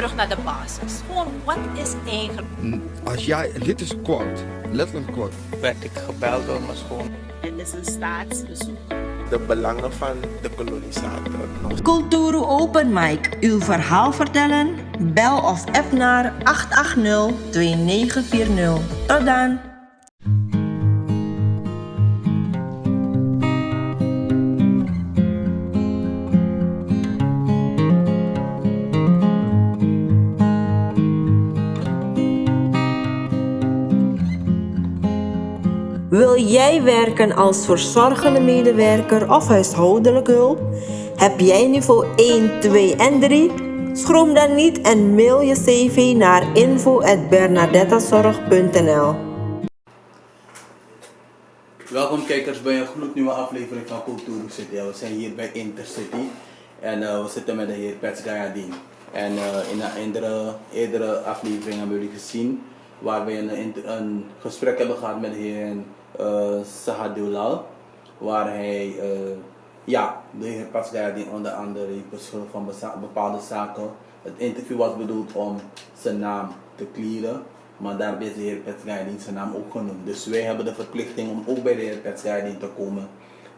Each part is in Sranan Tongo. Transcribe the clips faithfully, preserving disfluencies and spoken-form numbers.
Terug naar de basis. Gewoon, wat is eigenlijk? Als jij, dit is kort, letterlijk kort. Werd ik gebeld door mijn schoon. Het is een staatsbezoek. De belangen van de kolonisator. Culturu Open Mic, uw verhaal vertellen? Bel of app naar acht acht nul twee negen vier nul. Tot dan! Wil jij werken als verzorgende medewerker of huishoudelijke hulp? Heb jij niveau één, twee en drie? Schroom dan niet en mail je cv naar info at bernadettazorg punt nl. Welkom kijkers bij een gloednieuwe aflevering van Culturu City. Ja, we zijn hier bij Intercity en eh, we zitten met de heer Pets Gayadin. En eh, in een eerdere, eerdere aflevering hebben jullie gezien waar we een, inter- een gesprek hebben gehad met de heer eh, Sahadulal. Waar hij eh, Ja, de heer Pets Gayadin onder andere heeft beschuldigd van beza- bepaalde zaken. Het interview was bedoeld om zijn naam te clearen, maar daarbij is de heer Pets Gayadin zijn naam ook genoemd. Dus wij hebben de verplichting om ook bij de heer Pets Gayadin te komen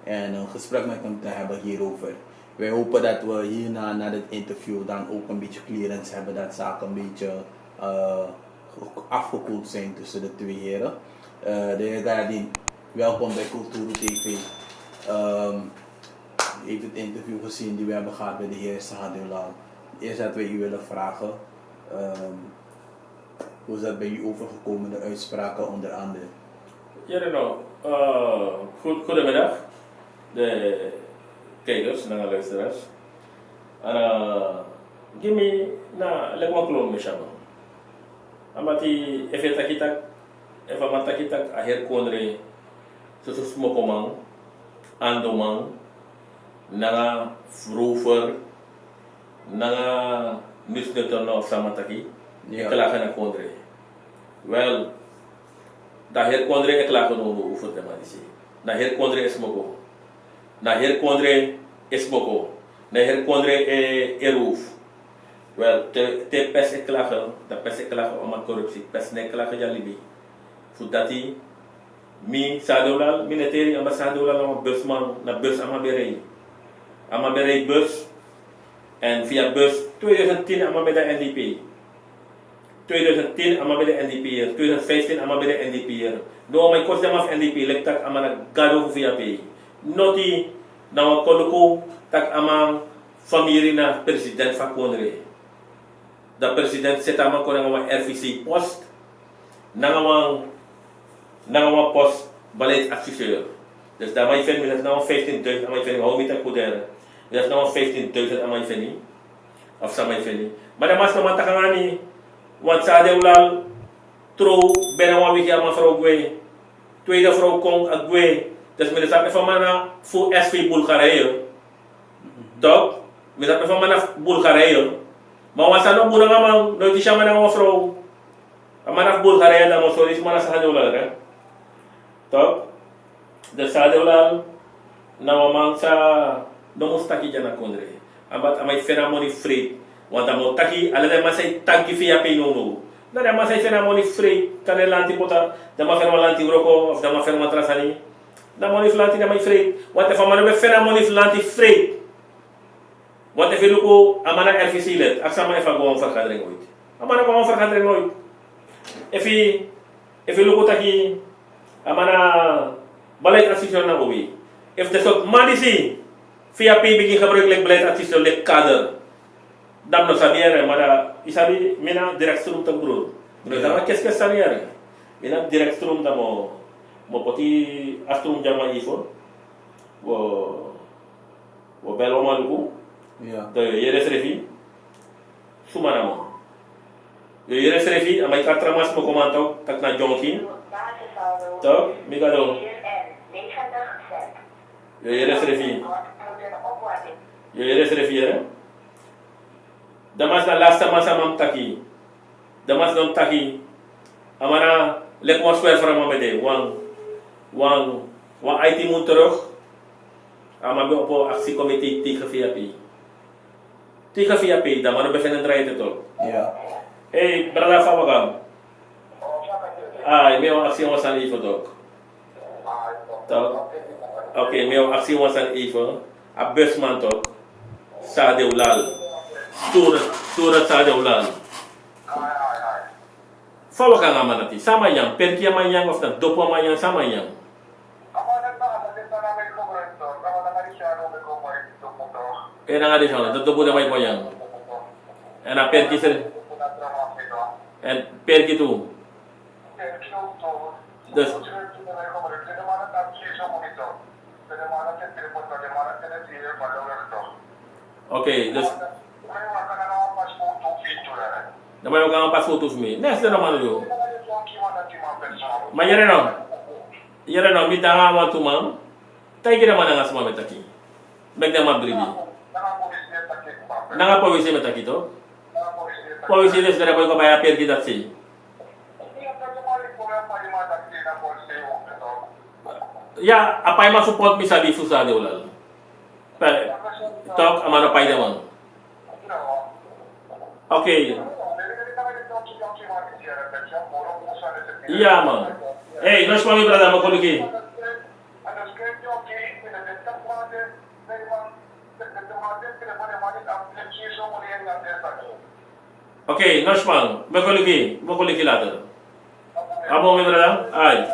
en een gesprek met hem te hebben hierover. Wij hopen dat we hierna, na dit interview, dan ook een beetje clearance hebben, dat zaken een beetje eh, afgekoeld zijn tussen de twee heren. Eh, de heer Gayadin, welkom bij Culturu T V. Ehm, u heeft het interview gezien die we hebben gehad met de heer Sahadulal. Eerst dat wij u willen vragen, ehm, hoe is dat bij u overgekomen, de uitspraken onder andere? Jere no, eh, goed, goedemiddag, de kijkers en de luisteraars. En eh, give me na, like, wan klon mi syama. Omdat efu yu taki taki, efu a man taki taki a heri kondre, soso smokoman, andoman, nanga rover, nanga nusnutter no, of san a man taki, e klagi na kondre. Wel, dan heri kondre e klagi no over den man disi. Na heri kondre e smoko. Na heri kondre e smoko. Na heri kondre e, e roof. Wel, te, te Pets e klagi, dan Pets e klagi over corruptie. Pets no e klagi dya libi. Fu dati, mi Sahadulal, mi no e teri, omdat Sahadulal na wan busman, na bus a man ben rij. A man ben rij bus. En via bus, tweeduizend tien a man ben de N D P. Tweeduizend tien a man ben de N D P hier. Tweeduizend vijftien a man ben de N D P hier. No, mi e kosi den man fu N D P, leki taki a man na gado fu V A P. Noti, na wan koluku taki a man famiri na president fu a kondre. Dan president seti a man kon nanga wan R V C post. Nanga wan, nanga wan post beleidsadviseur. Dus dan a man e feni mi, dati na wan vijftienduizend a man e feni mi, how mi taki kudere. Dati na wan vijftienduizend a man e feni mi. Of san a man e feni mi. Ma dan a man si no man taki nanga mi, want Sahadulal trow bina wan wiki a man frow gwe. Tweede frow kon a gwe. Dus mi no sabi efu a man na fu S V Bulgarije. Toch? Mi no sabi efu a man na fu Bulgarije. Ma wan sani no bun nanga a man, noiti si a man nanga wan frow. A man na fu Bulgarije, dan mi o sori disi man na Sahadulal, hè? Toch? Dus Sahadulal na wan man san no mus taki dya na kondre. Omdat a man e feni a moni frei. Want a man o taki, ala den man san e taki V A P nownow, na den man san e feni a moni frei. Kan den lanti poti, den man feni wan lanti wroko, of den man feni wan tra sani. Na moni fu lanti den man e frei. Want efu a man no ben feni a moni fu lanti frei. Want efu yu luku a man na R V C lid, aksi a man efu a go wan vergadering ooit. A man no go wan vergadering ooit. Efu, efu yu luku taki a man na beleidsadviseur na obi. Efu den sortu man disi, V A P bigin gebruik leki beleidsadviseur, leki kader. Dan mi no sabi yere, ma dan yu sabi, mi na direct stroom taki, broer. Mi no, dan a keskes sani yere. Mi na direct stroom, dan mi o, mi o poti a stroom dya, ma efu wi o, wi o bel wan man luku. Ya. Dan yu o yere srefi. Suma namo? Yu o yere srefi, a man e kari tra man smokoman, toch, taki na John King. Toch, mi gado. Yu o yere srefi. Yu o yere srefi, yere. Dan a man si na lasta man san a man mus taki. Dan a man si no mus taki. A man na leki wan zwerver a man ben de. Wan, wan, wan aiti mun terug. A man ben opo aksi comité tegen V A P. Teki a fei a pei, dan man no ben feni en drai ete tok. Ya. Ei, brada, fa waka? Ai, mi o aksi wan sani fu tok. Tok. Oké, mi o aksi wan sani fu a busman tok. Sa de ulal. Stuur, stuur sa de ulal. Fa waka nanga a man dati? San a man nyan? Perki a man nyan of na dopu a man nyan? San a man nyan? E nanga disi wan, dan dopu den man e kon nyan. Èn a perki srefi. Èn perki tu. Dus. Oké, dus. Dan man e waka nanga wan pasfoto fu mi. Neks den man du. Ma yere no. Yere no, mi de nanga wantu man. Taigi den man nanga suma mi e taki. Meki den man bribi. Nanga polisi mi e taki tok. Polisi, den sidon, den boi kon bai a perki dati sei. Ya, a paiman fu poti mi sabi fu Sa de ulal. Pe, tok, a man no pai den man. Oké. Ya, man. Ei, no sma, mi brada, mi o kon luku. Oké, no sma, mi o kon luku, mi o kon luku later. A bun, mi brada? Ai.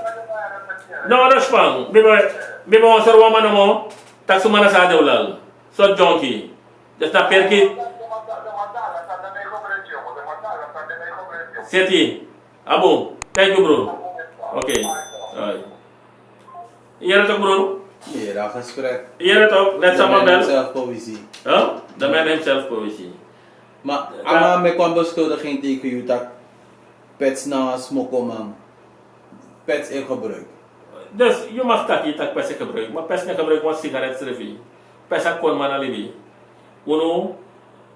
No, no sma, mi ben, mi ben wan sori wan man nomo, taki suma na Sa de ulal. So dyonki. Dus na perki. Seti. A bun. Thank you, bro. Oké. Ai. Yere tok, bro. Yere a gesprek. Yere tok, net sama bel. Himself poëzie. Huh? The man himself poëzie. Ma, a man meki wan beschuldiging tegen yu taki pets na smokoman. Pets e gebruik. Dus yu mag taki taki pets e gebruik, ma pets no e gebruik wan sigaret srefi. Pets a kon man na libi. Unu,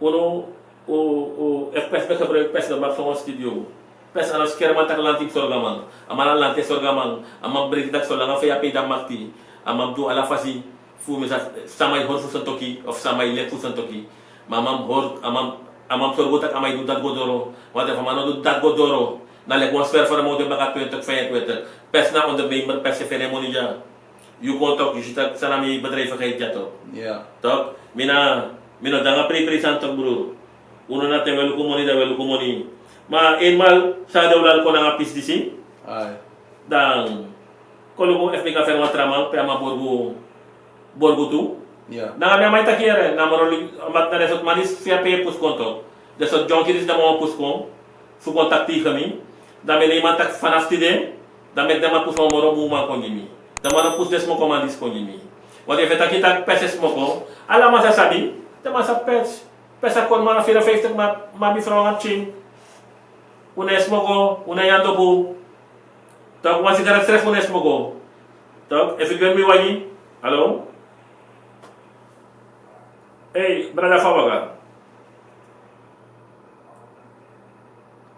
unu, u, u, efu pets ben gebruik, pets no ben abi so wan studio. Pets a no skerman taki lanti mus sorgu a man. A man na lanti e sorgu a man. A man breki taki solanga fei a pei dan makti. A man du ala fasi fu mi sa, sama e hori fu son toki, of sama e leki fu son toki. Ma a man hori, a man, a man sorgu taki a man e du dati go doro. Want efu a man no du dati go doro, na leki wan sfer fu a man o de baka twintig, vijfentwintig. Pets na ondernemer, pets e feni en moni dya. Yu kon tok, yu si taki san na mi bedrijvigheid dya tok. Ya. Tok, mi na, mi no de nanga preiprei sani tok, broer. Unu na te wi e luku moni, dan wi e luku moni. Ma eenmaal Sa de ulal kon nanga pisi disi. Ai. Dan kon luku efu mi kan feni wan tra man pe a man borgu, borgu tu. Ya. Nanga mi a man e taki yere, na moro li, a man na den sortu man disi fei a pei e pusu kon tok. Den sortu dyonki disi den man wani pusu kon. Fu kon taki tegen mi. Dan mi e lei man taki vanaf tide, dan meki den man pusu wan moro bun man kon gi mi. Den man no pusu den smokoman disi kon gi mi. Want efu yu e taki taki pets e smoko, ala man sa sabi, den man sa pets. Pets a kon man na vierenvijftig, ma, ma mi frow nanga pikin. Un no e smoko, un no e nyan dopu. Tok, wan sigaret srefi un no e smoko. Tok, efu yu gi mi wagi. Hallo? Ei, brada, fa waka?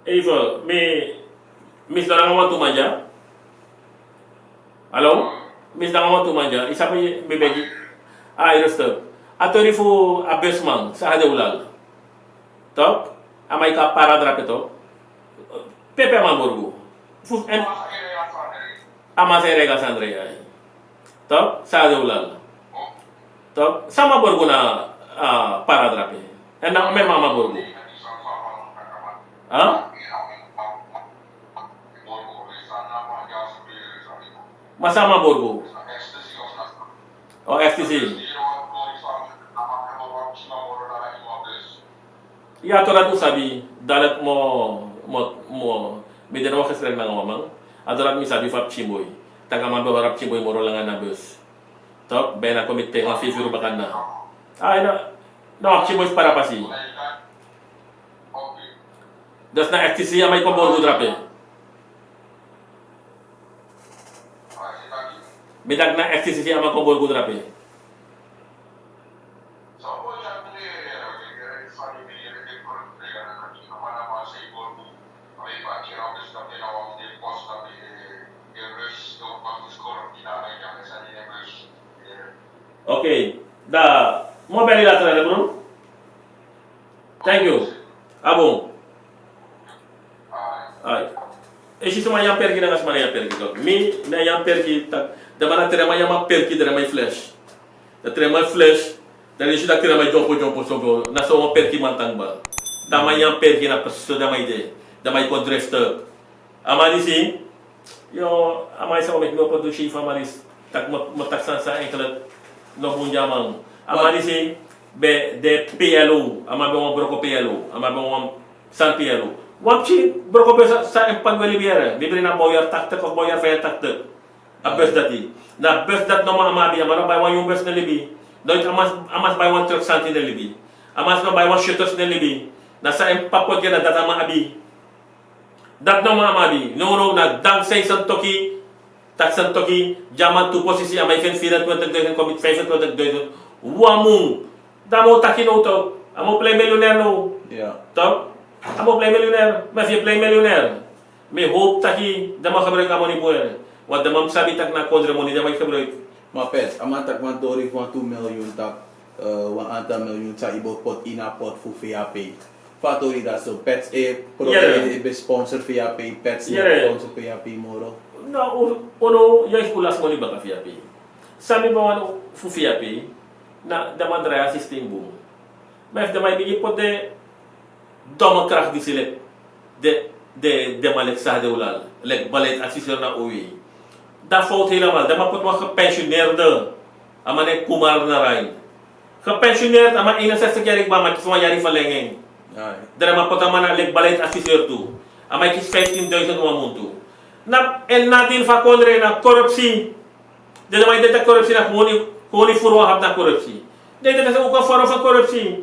Even, mi, mi sidon nanga wantu man dya. Hallo? Mi sidon nanga wantu man dya. Yu sabi mi begi. Ai, rustig. A tori fu a busman, Sa de ulal. Tok? A man e kon a para drape tok. Pe pe a man borgu. Fu, en, a man sa e rega sandre ya. Tok, Sa de ulal. Tok, sama borgu na, ah, para drape. En na mi mama borgu. Ha? Ma sama borgu. O, F T C. Ya, a tori dati un sabi, dati mo, mo, mo, mi de na wan gesprek nanga wan man. A tori dati mi sabi fu a pikin boi. Taki a man ben hori a pikin boi moro langa na bus. Tok, ben a kon mi teki wan feifi yuru baka na. Ai, no, no, a pikin boi fu para pasi. Dus na F T C a man e kon borgu drape. Mi taki na F T C a man kon borgu drape. Oké, dan mi o beli later, bro. Thank you. Abo. Ai. E si suma yam perki nanga suma na yam perki tok. Mi, mi a yam perki tak. Dama na trema yam a perki trema i flesh. Na trema i flesh. Dan e si tak trema i jompo jompo so go. Na so wan perki man tan ba. Dama yam perki na preso dama i de. Dama i kon drifte. A man disi, yo, a man disi o meki mi opo du si fu a man disi. Tak mo, mo tak san san enkel no bun gi a man. A man disi be de P L O, a man be wan broko P L O, a man be wan san P L O. Wan pikin broko bus san, san en pan go libi here. Mi bri na bouw yari taktik of bouw yari vijfentachtig. A bus dati. Na bus dati no man a man abi, a man no bai wan yun bus na libi. Noit a man, a man bai wan truck santi na libi. A man no bai wan shutters na libi. Na san en papa gi na dati a man abi. Dati no man a man abi. No, no, na dank sei san toki. Tak san toki, gi a man tu posisi, a man e feni vierentwintig duizend, kon miti vijfentwintig duizend. Wan mun. Dan a man o taki now tok. A man o plei miljonair now. Tok? A man o plei miljonair. Ma efu yu e plei miljonair, mi hopu taki den man gebruik a moni bun. Want den man sabi tak na kondre moni den man e gebruik. Ma Pets, a man taki wan tori fu wan tu miljoen tak, eh, wan aantal miljoen san yu bo poti ini a pot fu V A P. Fa a tori dati so, Pets e probeer, e ben sponsor V A P, Pets no sponsor V A P moro. No, unu, unu, yu e si un lasi moni baka V A P. San mi ben wani fu V A P, na den man drai a systeem bun. Ma efu den man e bigin poti den domme kracht disi leki den, den, den man leki Sahde Oulal, leki beleidsadviseur na O W. Dan fout helemaal, den man poti wan gepensioneerde, a man nen Kumar Narain. Gepensioneerd, a man eenenzestig yari kba, a man kisi wan yari verlenging. Ai. Dan a man poti a man na leki beleidsadviseur tu. A man e kisi vijftienduizend wan muntu. Na, en nadeel fu a kondre na corruptie. Den man e denki tak corruptie na koni, koni furu wan hap na corruptie. Den denki tak a wan vorm fu corruptie.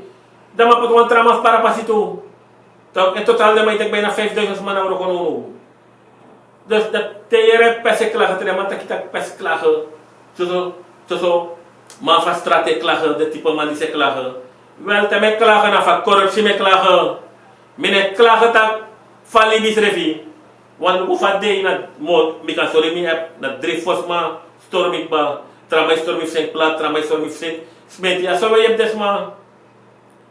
Dan a man poti wan tra man fu para pasi tu. Tok, in totaal den man e teki bijna vijfduizend sma na wroko now. Dus dati te yere Pets e klage, te den man taki tak Pets klage. Soso, soso, man fu a strati e klage, den type man disi e klage. Wel, te mi e klage na fu a corruptie mi e klage. Mi no e klage tak fu a libi srefi. Want luku fa a de ini a mond, mi kan sori mi app, na dri fo sma stori mi kba, tra man e stori mi fu seni plat, tra man e stori mi fu seni smeti, a so wi e yepi den sma.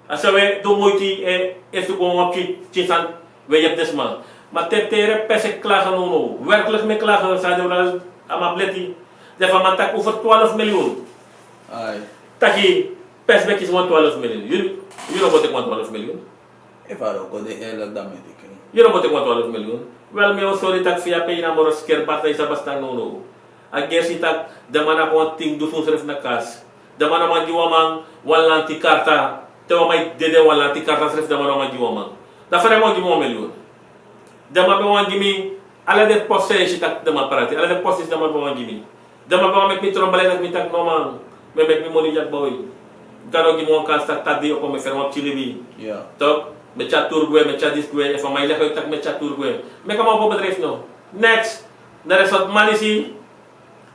A so wi e du muiti, e, e suku wan pikin sani, wi e yepi den sma. Ma te, te yere Pets e klage now, now. Werkelijk mi e klage, Sahde Oulal, a man bleti. Den fu a man taki over twaalf miljoen. Ai. Taki, Pets ben kisi wan twaalf miljoen. Yu, yu no bo teki wan twaalf miljoen. Efu a wroko de eerlijk, dan mi e teki en. Yu no bo teki wan twaalf miljoen. Wel, mi o sori tak V A P na moro skerpartij san bestaan now, now. A gersi tak, den man no abi wan tin dusun srefi na kas. Den man no man gi wan man wan lanti karta. Te wan man e dede, wan lanti karta srefi den man no man gi wan man. Dan fa den man o gi mi wan miljoen? Den man ben wani gi mi, ala den post san yu e si tak den man prati, ala den post san den man ben wani gi mi. Den man ben wani meki mi tron beleid, dan mi taki no man, mi e meki mi moni dya kba. Gado gi mi wan kans tak tide mi o kon, mi e feni wan pikin libi. Tok, mi e tyari tour gwe, mi e tyari disi gwe, efu a man e legi yu tak mi e tyari tour gwe, meki a man opo bedrijf no. Next, na den sortu man disi,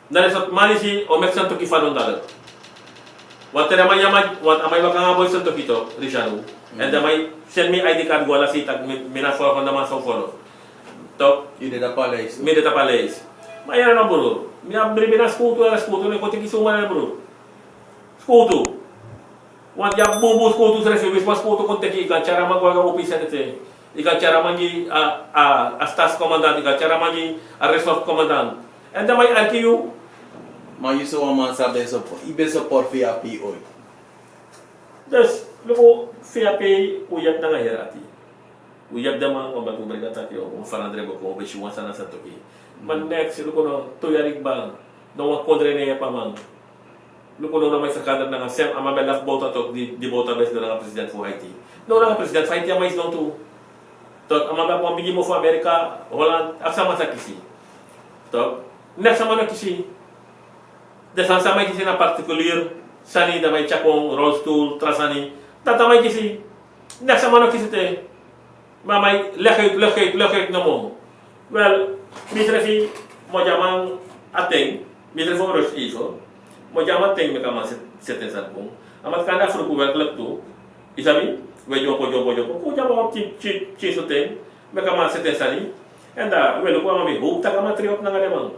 na den sortu man disi o meki Santoki fadon dati. Want te den man yama, want a man e waka nanga boi Santoki tok, Richard. En den man e seni mi I D card go, ala sei tak mi, mi na foro, kon den man san foro. Tok. Yu de tapu a lijst. Mi de tapu a lijst. Ma yere no, bro. Mi abi bribi na skutu, yere skutu, mi e kon teki suma yere, bro. Skutu. Want yu abi bunbun skutu srefi, winsi wan skutu kon teki, yu kan tyari a man go nanga opo sani ete. Yu kan tyari a man gi a, a, a stadscommandant, yu kan tyari a man gi a ressortcommandant. En den man e arki yu. Ma yu so wan man san ben support, yu ben support V A P ooit? Dus, luku, V A P, un yepi nanga heri ati. Un yepi den man, omdat un bring a taki, un verandering, un ben si wan sani na Santoki. Ma next, luku no, tu yari kba, no wan kondre no e yepi a man. Luku no, no, a man e vergadering nanga sem, a man ben lafu Bouta tok, di, di Bouta ben sidon nanga president fu Haiti. No, nanga president fu Haiti a man e sidon tu. Tok, a man ben abi wan bigi moni fu Amerika, Holland, aksi a man san kisi. Tok, next a man no kisi. Den sani san a man e kisi na particulier sani, den man e tyari kon, rolstoel, tra sani. Dati a man e kisi. Next a man no kisi te. Ma a man e leg uit, leg uit, leg uit nomo. Wel, mi srefi, mi o gi a man a ten, mi srefi o rust even. Mi o gi a man ten meki a man seti, seti en sani bun. A man kan de a fruku werkelijk tu. Yu sabi, wi e dyompo, dyompo, dyompo. Kon gi a man wan pikin, pikin, pikin so ten, meki a man seti en sani. En dan, wi e luku a man, mi hopu tak' a man trei opo nanga den man.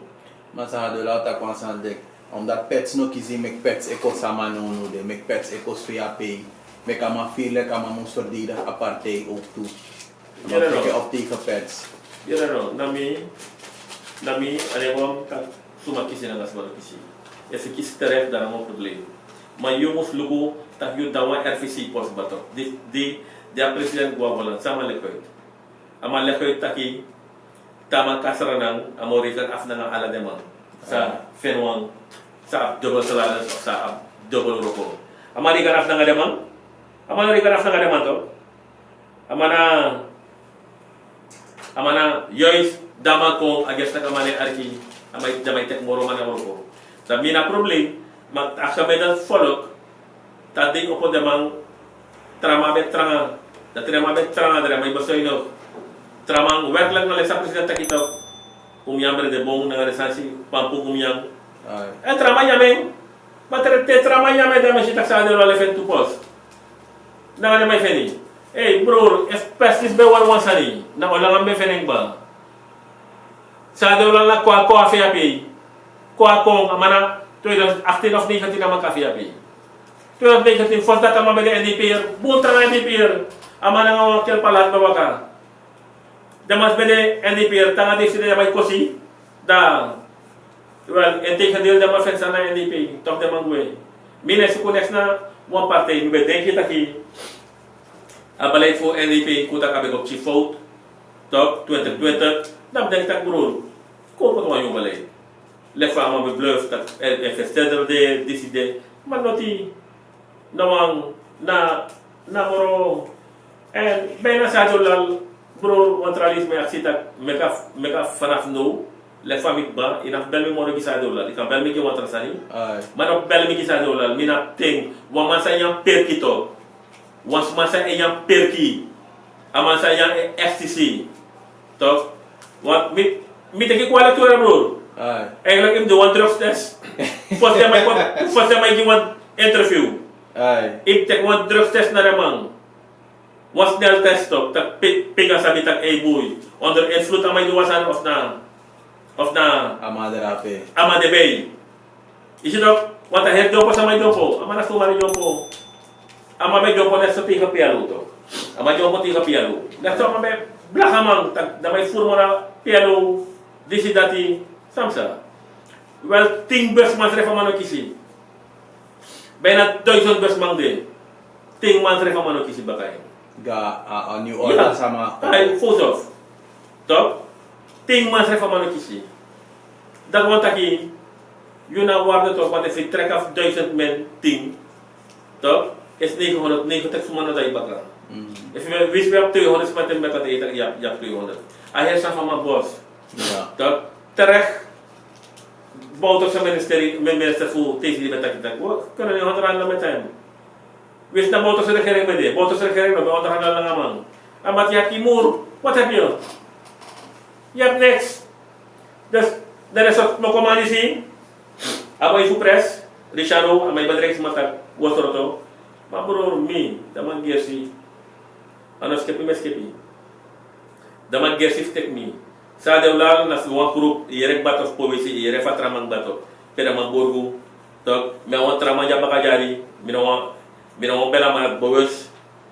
Ma Sahde Oulal taki wan sani deki. Omdat Pets no kisi, meki Pets e kosi a man nownow de, meki Pets e kosi V A P. Meki a man firi leki a man mus verdedig a partij ook tu. A man teki en op tegen pets. Yere no, na mi, na mi, a no e go taki suma kisi nanga suma no kisi. Efu yu kisi terek, dan no wan probleem. Ma yu mus luku taki yu de na wan R V C post kba tok. Di, di, di a president go na Holland, san a man leki uit. A man leki uit taki te a man kon na Sranan, a man o reken af nanga ala den man. San feni wan, san abi dubbel salaris of san abi dubbel wroko. A man o reken af nanga den man. A man o reken af nanga den man tok. A man na, a man na, juist di a man kon, a gesi taki a man no e arki, a man, di a man e teki moro man na wroko. Dan mi no abi probleem, ma a aksi mi dan follow. Dati dei opo den man, tra man ben tranga. Dati tra man ben tranga, tra man e bezuinig. Tra man werkelijk no leki san president taki tok. Umian brede bon nanga den sani, pampu umian. Ai. En tra man nyan en. Ma te tra man nyan en, dan mi si taki Sadeulal e feni tu post. Nanga den man e feni. Ei, broer, efu precies ben wani wan sani, na Holland mi ben feni en kba. Sadeulal na kon a kon a V H P. Kon a kon, a man na tweeduizend achttien of negentien a man kon a V H P. Tweeduizend negentien, fosi dati a man ben de NDP'er, bun tranga NDP'er. A man nanga wan kel palaat ben waka. Den man ben de NDP'er, tranga dei fu den man e kosi. Dan, wel, integendeel, den man feni sani na NDP, toch den man gwe. Mi no e suku neks na wan partij, mi ben denki taki a beleid fu NDP kon taki a ben go pikin fout. Toch, twintig twintig, dan mi denki taki broer, kon poti wan nyun beleid. Leki fa a man ben bluf taki, eh, investeerder de, disi de, ma noti, na wan, na, na moro, en bijna Sadeulal, broer, wan tra leisi mi e aksi taki, meki a, meki a vanaf now, leki fa mi kba, yu no abi fu bel mi moro gi Sadeulal, yu kan bel mi gi wan tra sani. Ai. Ma no bel mi gi Sadeulal, mi no abi ten, wan man sa nyan perki tok. Wan sma sa e nyan perki. A man sa nyan e ecstasy. Toch? Want mi, mi teki kwali tu, broer. Ai. Eigenlijk yu mus du wan drugstest. Fosi den man, fosi den man gi wan interview. Ai. Yu mus teki wan drugstest na den man. Wan sneltest toch. Taki pe, pe a sabi taki ei boi. Onder invloed a man e du wan sani of na. Of na. A man de ape. A man de ape. Yu si toch, want a heri dyompo, sama e dyompo. A man na sumari dyompo. A man ben dyompo, net so tegen P L O toch. A man dyompo tegen P L O. Net so a man ben blaka man, taki, dan a man e furu moro na P L O, disi dati, san psa. Wel, tin busman srefi a man no kisi. Bijna duizend busman de. Tin man srefi a man no kisi baka en. Go na, a, a New Orleans, sama. Ai, full stop. Toch? Tin man srefi a man no kisi. Dati wani taki, yu na waarde toch, want efu yu trek af duizend man tin, toch? Is negenhonderd, negentig sma no dai baka. Mm. Efu yu, winsi wi abi tweehonderd sma, dan meki a dei taki yu abi, yu abi tweehonderd. A heri san fu a man bos. Ja. Toch? Terecht. Bouterse minister, mi-, minister fu T C D ben taki taki, we kunnen niet onderhandelen met hem. Winsi na Bouterse regering ben de, Bouterse regering no ben onderhandel nanga a man. A man taki yu muru, wat heb je? Yu abi niks. Dus, dan a sma kon man disi, a boi fu pres, Richardo, a man e bedreig sma taki, we sroto. Ma broer, mi, dan man gersi. A no skepi mi e skepi. Dan man gersi fu teki mi. Sadeulal na wan groep, yu yere kba tok, fu powesi, yu yere fa tra man kba tok. Pe dan man borgu. Toch, mi na wan tra man dya baka dyari, mi na wan, mi na wan bel a man bewust.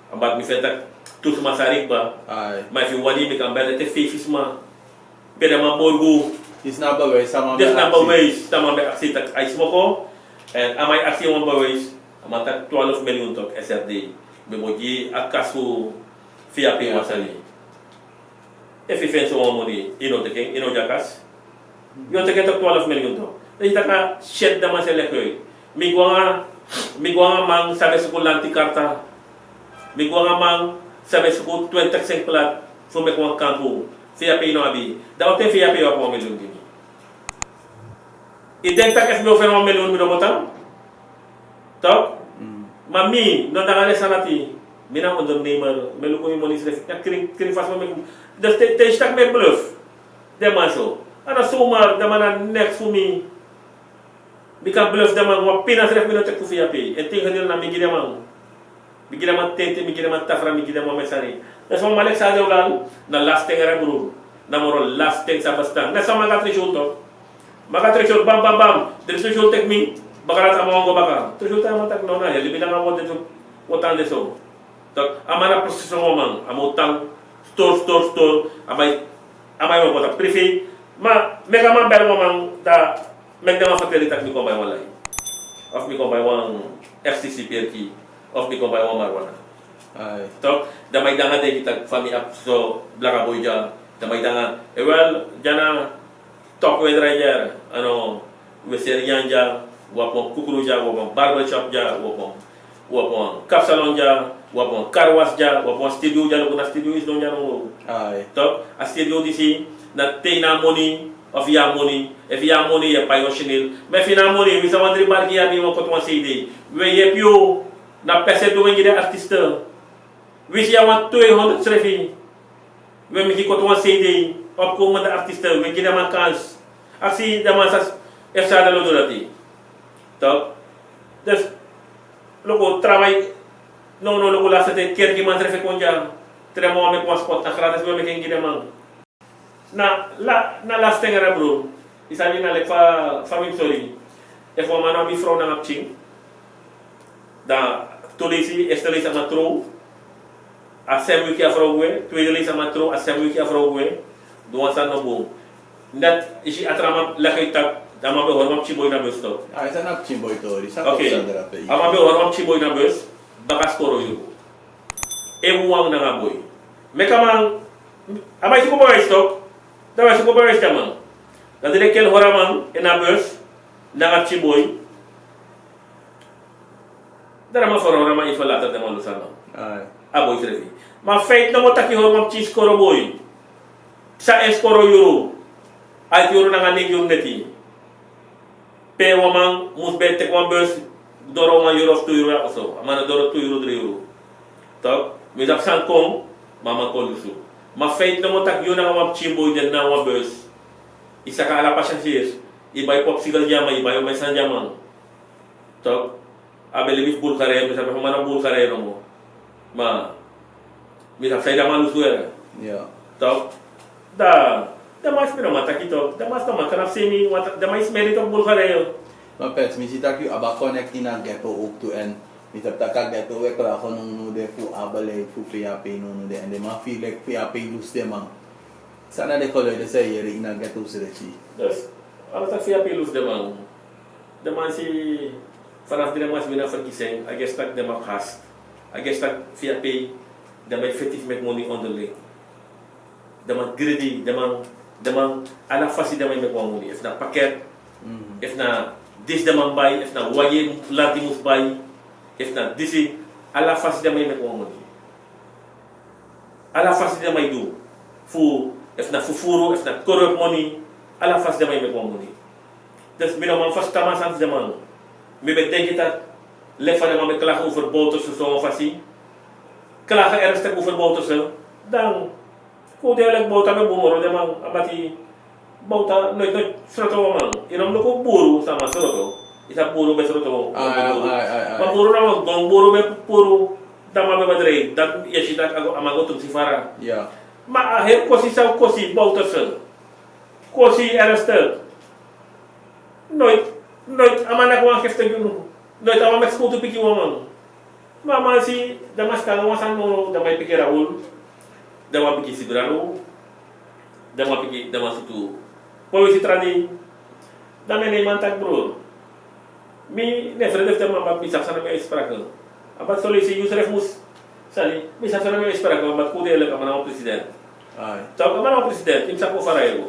Omdat mi feni taki tu sma sari kba. Ai. Ma efu yu wani, mi kan bel te feifi sma. Pe dan man borgu. Disi na bewijs, sama ben aksi. Disi na bewijs, sama ben aksi taki a e smoko. En a man e aksi wan bewijs. A man taki twaalf miljoen toch, S R D. Mi bo gi a kas fu V H P wan sani. Efu yu feni so wan moni, yu no teki en, yu no dyakas. Yu o teki en toch twaalf miljoen toch. Dan yu taki na shit dan man sa e leki yu. Mi go nanga, mi go nanga man sa ben suku lanti karta. Mi go nanga man sa ben suku twintig sengplat fu meki wan kampu. V H P yu no abi. Dan on ten V H P yu abi wan miljoen gi mi? Yu denki taki efu mi o feni wan miljoen mi no botan? Toch? Mm. Ma mi, no nanga den sani dati, mi na ondernemer, mi e luku mi moni srefi, na krin, krin fasi mi e meki. Dus te, te yu si taki mi e bluf. Den man so. A no zomaar, den man na niks fu mi. Mi kan bluf den man, wan pina srefi mi no teki fu V H P. Integendeel na mi gi den man. Mi gi den man tenten, mi gi den man tafra, mi gi den man mesari. Dus wan man leki Sadeulal, na last ten ere broer. Na moro last ten sa bestaan. Na sama go na Trishul toch. Mi go na Trishul, bam, bam, bam. Trishul teki mi. Baka dati a man wani go baka. Trishul taki a man taki no, na, yu libi nanga wan Trishul. Kon tan de so. Tok, a man na precies so wan man, a mu tan stor, stor, stor, a mai, a mai wan kota privé. Ma, meki a man bel wan man, da, meki den man ferteli tak' mi kon bai wan lai. Of mi kon bai wan F C C perki, of mi kon bai wan marijuana. Ai. Tok, da mai danga denki tak' fa mi abi so blaka boi dya, da mai danga, e wel, dyana, tok we drai dya, ano, we seri nyan dya, we abi wan kukru dya, we abi wan barber shop dya, we abi wan, we abi wan kapsalon dya, we abi wan car wash dya, we abi wan studio dya, luku na studio is don dya no. Ai. Tok, a studio disi, na te na moni, of ya moni, efu ya moni, ya pai origineel. Ma efu na moni, wi sa wan dri barki ya, mi wan koti wan C D. We yepi yu, na pese du wen gi den artiste. Wi si ya wan tweehonderd srefi. We meki koti wan C D, opkomende artiste, we gi den man kans. Aksi den man sa, efu sa den lo du dati. Tok. Dus, luku, travail, no, no, luku, laste ten, kerki man srefi kon dya. Te den man meki wan spot, na gratis, we meki en gi den man. Na, la, na laste ten, bro. I sabi na leki fa, fa mi sori. Efu wan man no abi frow nanga pikin. Dan, tu leisi, eerste leisi a man trow. A sem wiki a frow gwe. Tweede leisi a man trow, a sem wiki a frow gwe. Dwan san no bun. Net, i si a tra man leki tak', dan a man ben hori wan pikin boi na bus tok. A, i san na pikin boi tori, san... Oké. A man ben hori wan pikin boi na bus. Baka skoro yu. E wan nanga boi. Meki a man, a man e suku boi tok. Dan a man e suku boi a man. Dan den kel hori a man, ini a bus, nanga pikin boi. Dan a man ferhori a man, efu later den man lusu a man. Ai. A boi srefi. Ma feit nomo taki hori wan pikin skoro boi. San e skoro yuru. Aiti yuru nanga neigi yuru neti. Pe wan man mus ben teki wan bus, doro wan yuru of tu yuru na oso. A man no doro tu yuru, dri yuru. Tok, mi sabi san kon, ma a man kon lusu. Ma feit nomo taki yu nanga wan pikin boi de na wan bus. I saka ala passagers, i bai popsicle gi a man, i bai omeni sani gi a man. Tok, a ben libi fu Bulgaria, mi sabi fa a man na Bulgaria nomo. Ma, mi sabi san den man lusu. Ya. Tok. Dan, den man smeer, man taki tok. Den man smeer, man kan abi semi, want den man smeer tok Bulgaria. Ma Pets, mi si taki yu abi a connect ini a ghetto ook tu, en mi sabi taki a ghetto we klagen nownow de fu a beleid fu V H P nownow de, en den man firi leki V H P lusu den man. San na den geluiden san yu e yere ini a ghetto srefi? Dus, a man taki V H P lusu den man. Den man si, vanaf di den man si win a verkiezing, a gesi taki den man abi haast. A gesi taki V H P, den man e feti fu meki moni onderling. Den man greedy, den man, den man, ala fasi den man e meki wan moni. Efu na paket, efu na disi den man bai, efu na wagi lanti mus bai, efu na disi, ala fasi den man e meki wan moni. Ala fasi den man e du. Fu, efu na fufuru, efu na corrupt moni, ala fasi den man e meki wan moni. Dus mi no man ferstan a man sani fu den man. Mi ben denki taki, leki fa den man ben klagen over Bouterse so wan fasi. Klagen ernstig over Bouterse. Dan, kon de leki Bouta ben bun moro den man, a bati Bouta noiti, noiti sroto wan man. Yu no mus luku buru san a man sroto. I sabi buru ben sroto wan bun. Ai, buru. Ai, ai, ai. Ma buru na wan gon, buru ben puru. Dan a man ben bedrijf, dan yu e si taki a man go tumsi fara. Ya. Ma a heri kosi san a kosi Bouterse. Kosi ernstig. Noiti, noiti a man naki wan giftig gi unu. Noiti a man meki skowtu piki wan man. Ma a man si, den man skan wan sani no, den man e piki Raul. Den man piki Sibrano. Den man piki, den man sutu. Kon wi si tra dei. Dan mi e nei man taki, broer. Mi no e frede fu den man, ma mi sabi san na mi uitspraak. A bati so leisi yu srefi mus sani, mi sabi san na mi uitspraak, ma bati kon de eerlijk, a man na wan president. Ai. Tok, a man na wan president, yu mus sabi fa a e go.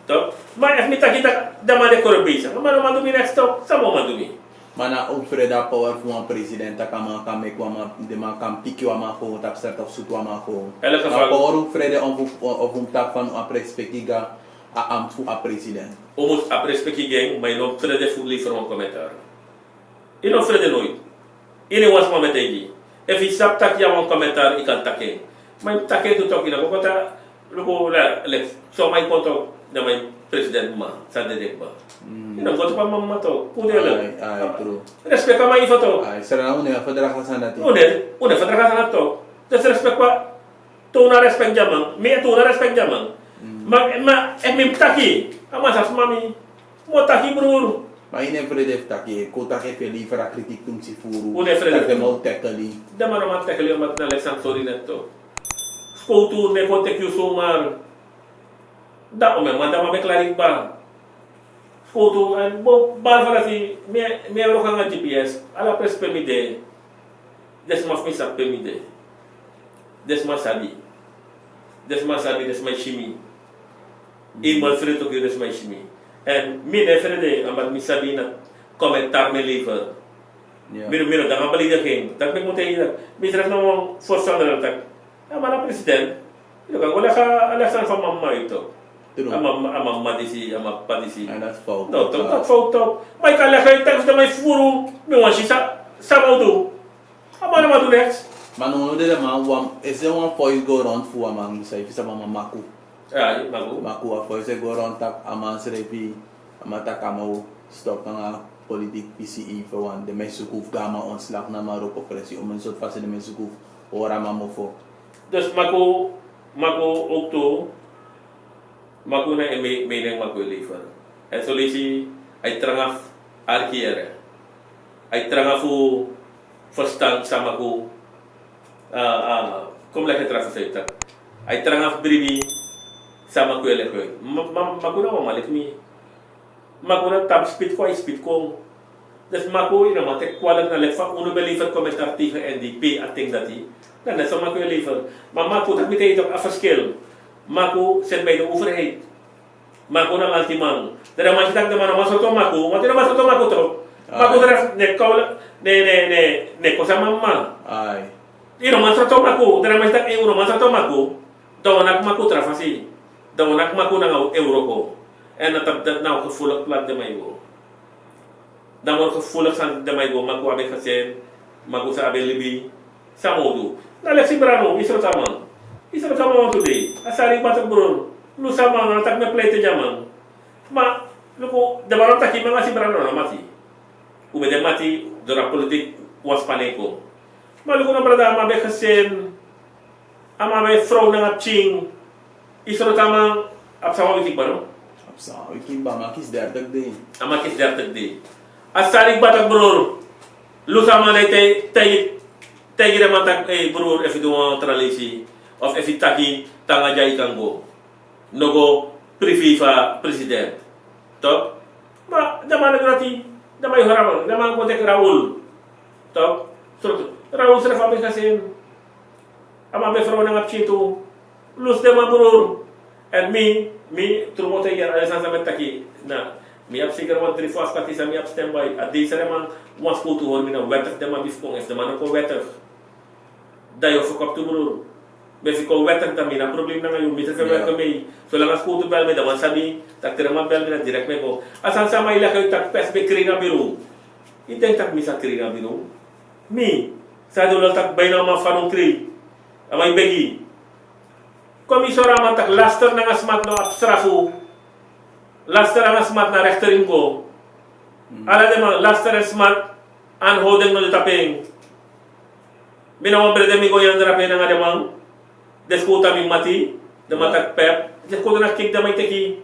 Tok, ma efu mi taki taki den man de corrupt bezig, a man no man du mi niks tok, san a man man du mi? Ma na un frede a power fu wan president, taki a man kan meki wan man, den man kan piki wan man gewoon, taki seti of sutu wan man gewoon. Elke geval. Ma power un frede om fu, of un taki fa un abi respeki gi a ambt fu a president. Un mus abi respeki gi en, ma yu no frede fu lever wan commentaar. Yu no frede noiti. Yu no wani sma taigi yu. Efu yu sabi taki yu abi wan commentaar, yu kan taki en. Ma yu taki en tu tok, yu no go koti, luku, leki, son man e kon tok, den man e president ma, san dede kba. Yu no go koti pa mama tok, kon de leki. Ai, ai, true. Respect a man yu fa tok. Ai, sra, un no e ferdrag a sani dati. Un no e, un no e ferdrag a sani dati tok. Dus respect pa, toon a respect gi a man. Mi e toon a respect gi a man. Ma, ma, efu mi mus taki, a man sa sma mi. Mi o taki, broer. Ma yu no e frede fu taki, kon taki efu yu e lever a kritik tumsi furu. Un no e frede taki fu den man o tackle yu. Den man no man tackle yu, omdat na leki san sori net toch. Skowtu no e kon teki yu zomaar. Dan omeni man, dan man ben klari kba. Skowtu, en bo, behalve dati, mi, mi e wroko nanga G P S. Ala presi pe mi de. Den sma fu mi sabi pe mi de. Den sma sabi. Den sma sabi, den sma e si mi. Yu man frede toki, den sma e si mi. En mi no e frede, omdat mi sabi na commentaar mi e lever. Mi no, mi no de nanga belediging. Dati meki mi taigi yu dati. Mi srefi na wan voorstander taki, a man na president. Yu no kan go leki a leki sani fu a mama yu toch. A mama, a mama disi, a mama papa disi. En dati fout. No toch, dati fout toch. Ma yu kan leki yu taki fu den man e fufuru. Mi wani si san, san a man o du. A man no man du niks. Ma now, now den man wan, e si wan voice go rond fu a man, san yu fu sabi a man Maku. Ya, Maku. Maku, a voice e go rond taki a man srefi, a man taki a man o stop nanga politik pisi, fu wan den man e suku fu gi a man ontslag, na a man wroko presi, omeni sortu fasi den man e suku fu hori a man mofo. Dus Maku, Maku ook tu, Maku na en me-, mening Maku e lever. En son leisi a e tranga fu arki yere. A e tranga fu ferstan san Maku, ah, ah, kon leki en tra fu san yu taki. A e tranga fu bribi san Maku e leki. Ma, ma, Maku na wan man leki mi. Maku na tapu spiti kon, a e spiti kon. Dus Maku, yu no man teki kwalijk, na leki fa unu ben lever commentaar tegen N D P, a ten dati. Dan na so Maku e lever. Ma Maku, dati mi taigi yu toch a verschil. Maku zit bij de overheid. Maku na lantiman. Dan den man si taki den man no man sroto Maku, want yu no man sroto Maku toch. Maku srefi no e kon, no e, no e, no e, no e kosi a mama. Yu no man sroto Maku, dan den man si taki, eh, un no man sroto Maku. Dan un o naki Maku tra fasi. Dan un o naki Maku nanga en wroko. En na tapu dati, na un gevoelig plat den man e go. Dan moro gevoelig san den man e go, Maku abi gezin, Maku sa abi libi. San a man o du? Na leki Sibrano, yu sroto a man. Yu sroto a man wantu dei. A sari batok, bror. Lusu a man, a no taki mi e pleite gi a man. Ma luku, den man no taki mi nanga Sibrano na mati. Un ben de mati, doro a politik wan spanning kon. Ma luku no, brada, a man ben gezin. A man ben frow nanga pikin. Yu sroto a man, a psa wan wiki kba no? A psa wan wiki kba, a man kisi dertig dei. A man kisi dertig dei. A sari batok, bror. Lusu a man, dan yu taigi, taigi, taigi den man taki, eh, bror, efu yu du wan tra leisi, of efu yu taki te nanga dya yu kan go. No go privé fu a president. Toch? Ma den man no grati, den man e hori a man, den man kon teki Raul. Toch? Sroto, Raul srefi abi gezin. A man ben frow nanga pikin tu. Lusu den man, bror. En mi, mi, tru mi o taigi yu, ala san san mi e taki, na, mi abi zeker wan dri fu a skwati san mi abi standby. A dei san den man wani skowtu hori mi, na wettig den man abi fu kon, efu den man no kon wettig, dan yu o fuck up tu, bror. Ma efu yu kon wettig, dan mi no abi problem nanga yu, mi srefi e werk mee. Solanga skowtu bel mi, dan man sabi taki te den man bel mi, na direct mi e go. A sani san a man e leki yu taki pers ben krei na bureau. Yu denki taki mi sa krei na bureau? Mi, san a du lol taki bijna a man fanowdu krei. A man e begi. Kon mi sori a man taki laster nanga smat no abi strafu. Laster nanga smat na rechter yu mus go. Ala den man, laster en smat, aanhouding no de tapu en. Mi na wan brede, mi go nyan drape nanga den man. Den skowtu a mi mati. Den man taki pep. Den skowtu na kik, den man e teki.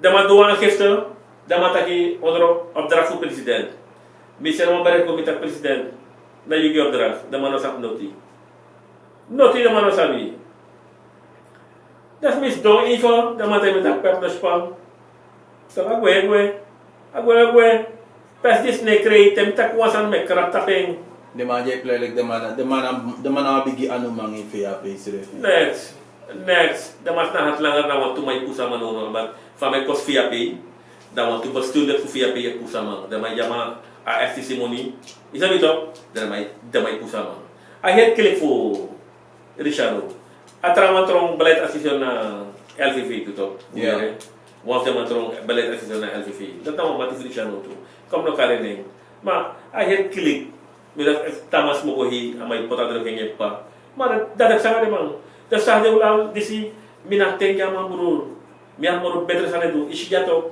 Den man du wan aangifte. Den man taki onder opdracht fu president. Mi seni wan bericht go, mi taki president, na yu gi opdracht. Den man no sabi noti. Noti den man no sabi. Dan mi sidon even, den man taigi mi taki pep no span. So a gwe, a gwe, a gwe, a gwe. Pers disi no e krei, te mi taki wan sani mi e krap tapu en. Den man di e plei leki den man, den man, den man abi gi anu man ini V H P srefi. Next, next. Den man sna hati langer, na wantu man e pusu a man now, no, but fa mi e kosi V H P, dan wantu bestuurder fu V H P e pusu a man. Den man e gi a man a F T C moni. Yu sabi toch? Den man, den man e pusu a man. A heri klik fu Richardo. A trawan tron beleidsadviseur na L V V tu toch? Ya. Wan fu den man tron beleidsadviseur na L V V. Dati na wan mati fu Richardo tu. Kon mi no kari en nen. Ma a heri klik. Mi dati, efu Thomas Mokohi, a man e poti a druk nanga en p'pa. Ma dati, dati e psa nanga den man. Dati san de ula disi, mi no abi ten gi a man, bror. Mi abi moro betre sani e du. Yu si dya toch.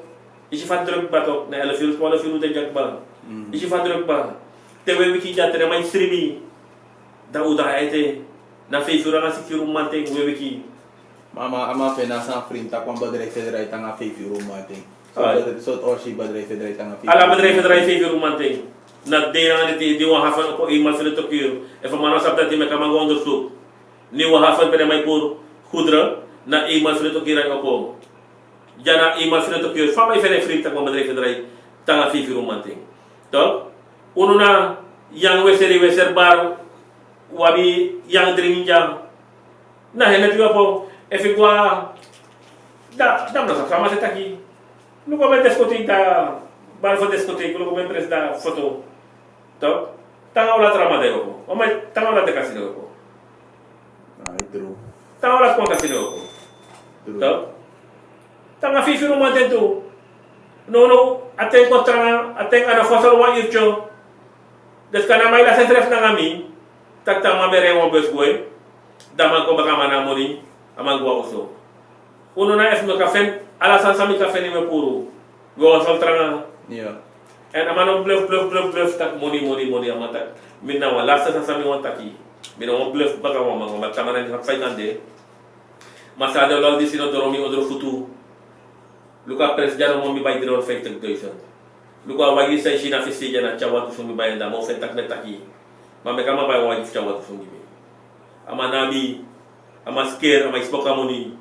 Yu si fa druk kba toch. Na elf uur, twaalf uur un de dya kba. Yu si fa druk kba. Te wan wiki dya, te den man e sribi. Dan un daai ete. Na feifi uru nanga siksi uru mamanten, wan wiki. Ma a man, a man fu en na san frin taki wan bedrijf e drai te nanga feifi uru mamanten. Ala bedrijf e drai feifi ru manten. Na dei nanga dei, dei wan hafen o kon, eenmaal sele tokir. Efu a man no sabi dati, meki a man go onderzoek. Ni wan hafen pe den man e puru goederen, na eenmaal sele tokir a e kon. Dya na eenmaal sele tokir. Fa man e feni en fri taki wan bedrijf e drai te nanga feifi ru manten? Toch? Unu na yang weseri, weseri bar, wi abi yang dringi dya. Na hene tu yu opo, efu yu go a, da, da mi no sabi san mi sa taki. Luku mi diskotek da, bari fu diskotek, luku mi presi da foto. Toch? Te nanga wan tra man da yu opo. Wan man, te nanga wan tra kasino yu opo. Ai, true. Te nanga wan tra kasino yu opo. True. Toch? Te nanga feifi ru manten tu. No, no, a ten kon tranga, a ten a no fosol wan irtyo. Dus kan a man e lasi ensrefi nanga mi, taki te a man ben rei wan bus gwe, dan a man kon baka, a man no abi moni, a man gwe na oso. Unu na, efu mi kan feni ala sani san mi kan feni, mi e puru. Wi o soli tranga. Ya. Èn a man no bluf, bluf, bluf, bluf, taki moni, moni, moni, a man taki. Mi na wan lasti sani san mi wani taki. Mi no wani bluf baka wan man, wan man, te a man no sabi fa yu kan de. Ma Sadewlal disi no doro mi ondro futu. Luku a presi dya, no, mi bai dri hondro fiftig duizend. Luku a wagi san yu si na fesi dya, na tyari wan dusun mi bai en, dan mi o feni taki mi e taki. Ma meki a man bai wan wagi fu tyari wan dusun gi mi. A man no abi, a man skeer, a man e smoko a moni.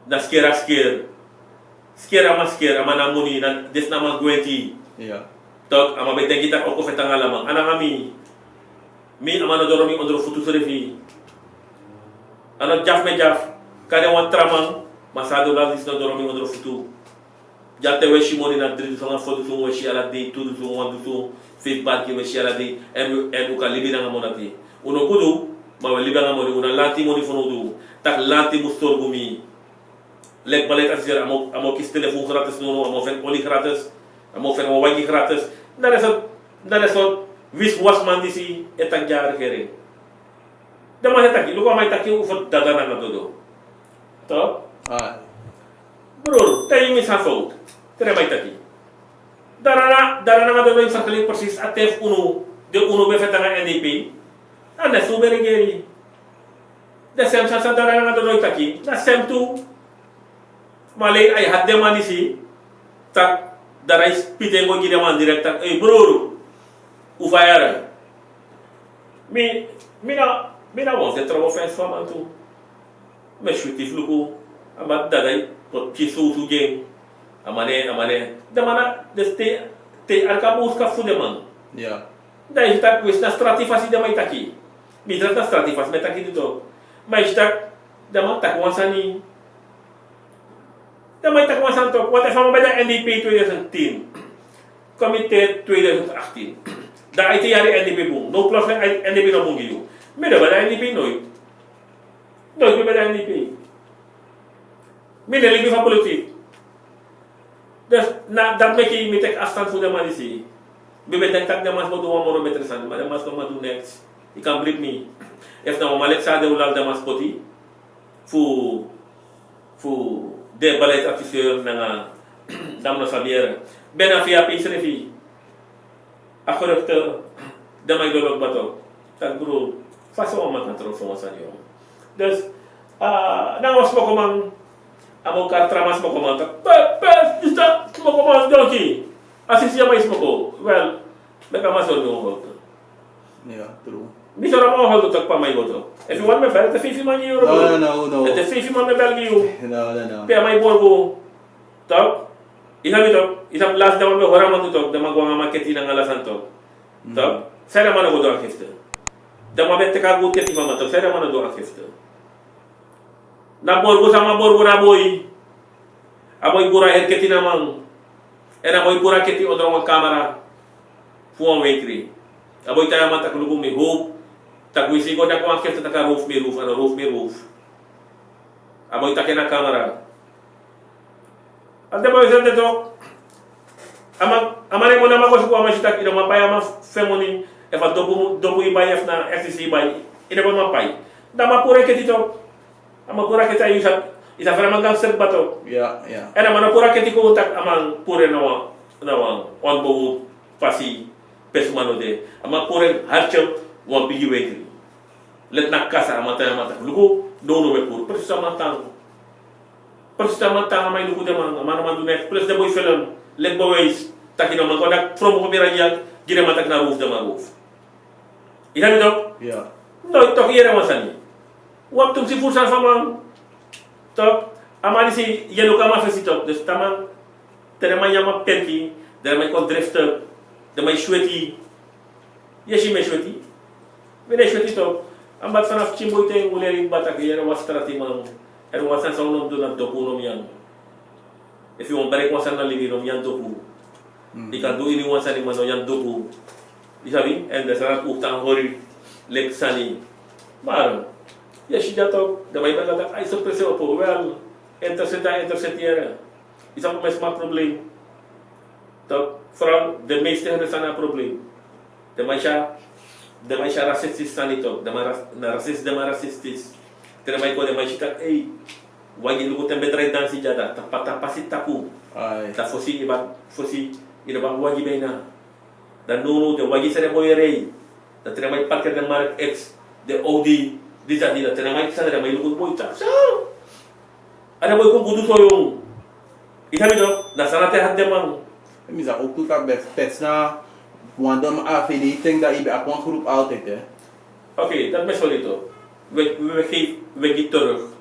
Na skeer a skeer. Skeer a man skeer, a man no abi moni, na disi na a man gwenti. Ya. Toch, a man ben denki taki a o kon feti nanga ala man. A nanga mi. Mi, a man no doro mi ondro futu srefi. A no dyafu mi e dyafu. Kande wan tra man, ma Sadewlal disi no doro mi ondro futu. Dya te wi e si moni na dri dusun nanga fo dusun, wi e si ala dei, tu dusun, wan dusun, feifi barki wi e si ala dei, èn wi, èn un kan libi nanga moni dati. Un no gudu, ma wi e libi nanga moni, un na lanti moni fanowdu. Taki lanti mus sorgu mi. Leki beleidsadviseur, a mu, a mu kisi telefon gratis, no, no, a mu feni oli gratis, a mu feni wan wagi gratis. Na den sortu, na den sortu wiswasman disi e taki gi a regering. Den man e taki, luku a man e taki over dada nanga dodo. Toch? Ai. Broer, te yu misi a fout. Te den man e taki. Dada na, dada nanga dodo e vergelijk precies a ten fu unu, di unu ben feti nanga N D P. A na so un ben regeri. Den sem sani san dada nanga dodo e taki, na sem tu. Ma lei a e hati den man disi, taki dada e spiti en go gi den man direct taki, ei broer, un faya. Mi, mi na, mi na wan se trouwe fens fu a man tu. Mi e switi fu luku, a man dada e poti pikin sowsu gi en. A man e, a man e, den man na, den te, te arki a bowskapu fu den man. Ya. Dan yu si taki wi si na strati fasi den man e taki. Mi si taki na strati fasi mi e taki disi toch. Ma yu si taki den man taki wan sani. Den man e taki wan sani toch. Want efu a man ben de na N D P tweeduizend tien. Comité tweeduizend achttien. Dan a ete yari N D P bun. No plus N D P no bun gi yu. Mi no ben de na N D P noiti. Noiti mi ben de na N D P. Mi no e libi fu a politiek. Dus na dati meki mi teki afstand fu den man disi. Mi ben denki taki den man sma du wan moro betre sani, ma den man sma no man du neks. Yu kan bribi mi. Efu na wan man leki Sadewlal den man sma poti fu, fu de beleidsadviseur nanga, dan mi no sabi yere. Ben na fi a pei srefi. A geruchte, den man e doro kba toch. Taki bro, fa so wan man kan tron so wan sani, yo. Dus, ah, nanga wan smokoman, a man o kari tra man smokoman taki, pe, pe, disi na smokoman donki. A sisi a man e smoko. Wel, meki a man sori mi wan holtu. Ya, true. Mi sori a man wan holtu taki pe a man e go toch. Efu yu wani mi e bel, te feifi man gi yu. No, no, no, no. Te feifi man mi e bel gi yu. No, no, no. Pe a man e borgu. Toch? Yu sabi toch, yu sabi lasi den man ben hori a man tu toch, den man go nanga a man keti nanga ala sani toch. Toch? San den man no go du aangifte? Den man ben teki a gowtu keti fu a man toch, san den man no du aangifte? Na borgu san a man borgu na a boi. A boi puru a heri keti na a man. Èn a boi puru a keti ondro wan kamera fu wan wenkri. A boi taigi a man taki luku mi howpu. Taki winsi yu go naki wan aangifte taki a rowfu mi rowfu, a no rowfu mi rowfu. A boi taki en na kamera. A den boi sani de toch. A man, a man e go na a man go suku, a man si taki yu no man pai a man fu en moni, efu a dopu, dopu yu bai, efu na F C C yu bai, yu no man pai. Dan a man puru en keti toch. A man puru a keti, a yu sa, yu sa feni a man gangster kba toch. Ya, ya. Èn a man no puru a keti kon taki a man puru en na wan, na wan, wan bow fasi pe suma no de. A man puru en hartje wan bigi wenkri. Leti na kasa, a man tan, a man tan. Luku, nownow mi e puru. Precies a man tan. President, a man tan, a man e luku den man, a man no man du neks. President boi felon, leki bewijs taki no man kon taki from Kopira gi den man taki na roof den man roof. Yu sabi tok? No, tok, yere wan sani. Wan tumsi furu sani fu a man. Tok, a man disi, yu e luku a man fesi tok. Dus te a man, te den man nyan a man perki, den man e kon drifte, den man e sweti. Yu e si mi e sweti? Mi no e sweti tok. A man, fanafu pikin boi ten un leri kba taki yere wan strati man, èn wan sani san un no mus du na dopu, un no mus nyan. Efu yu wani breki wan sani na libi, no mus nyan dopu. Yu kan du ini wan sani, ma no nyan dopu. Yu sabi, èn den sani dati un tan hori leki sani. Ma yu e si dati tok, den man e baka taki ai so prese opo, wel, intercept, intercept yere. Yu sabi, mi e si a problem. Tok, vooral den meeste hebben sani a problem. Den man e si a, den man e si a racistis sani tok. Den man ras-, na racistis, den man racistis. Te den man e kon, den man e si taki, ei, wagi, luku te mi ben drai dansi dya, dan ta pa-, ta pasi tapu. Ai. Dan fosi yu ben, fosi yu no ben abi wagi bijna. Dan now, now den wagi san den boi e rei. Dan te den man e parkeri den Mark X, den Audi, disi, dati, dan te den man e kisi, dan den man e luku boi taki so. A den boi kon gudu so, yongu. Yu sabi tok, na sani dati e hati den man. Mi sa ook tu taki ben pers na wan dom a fini, yu denk dat yu ben abi wan groep altijd, hè? Oké, dati mi e sori tok. We, we, we geef, we gi terug.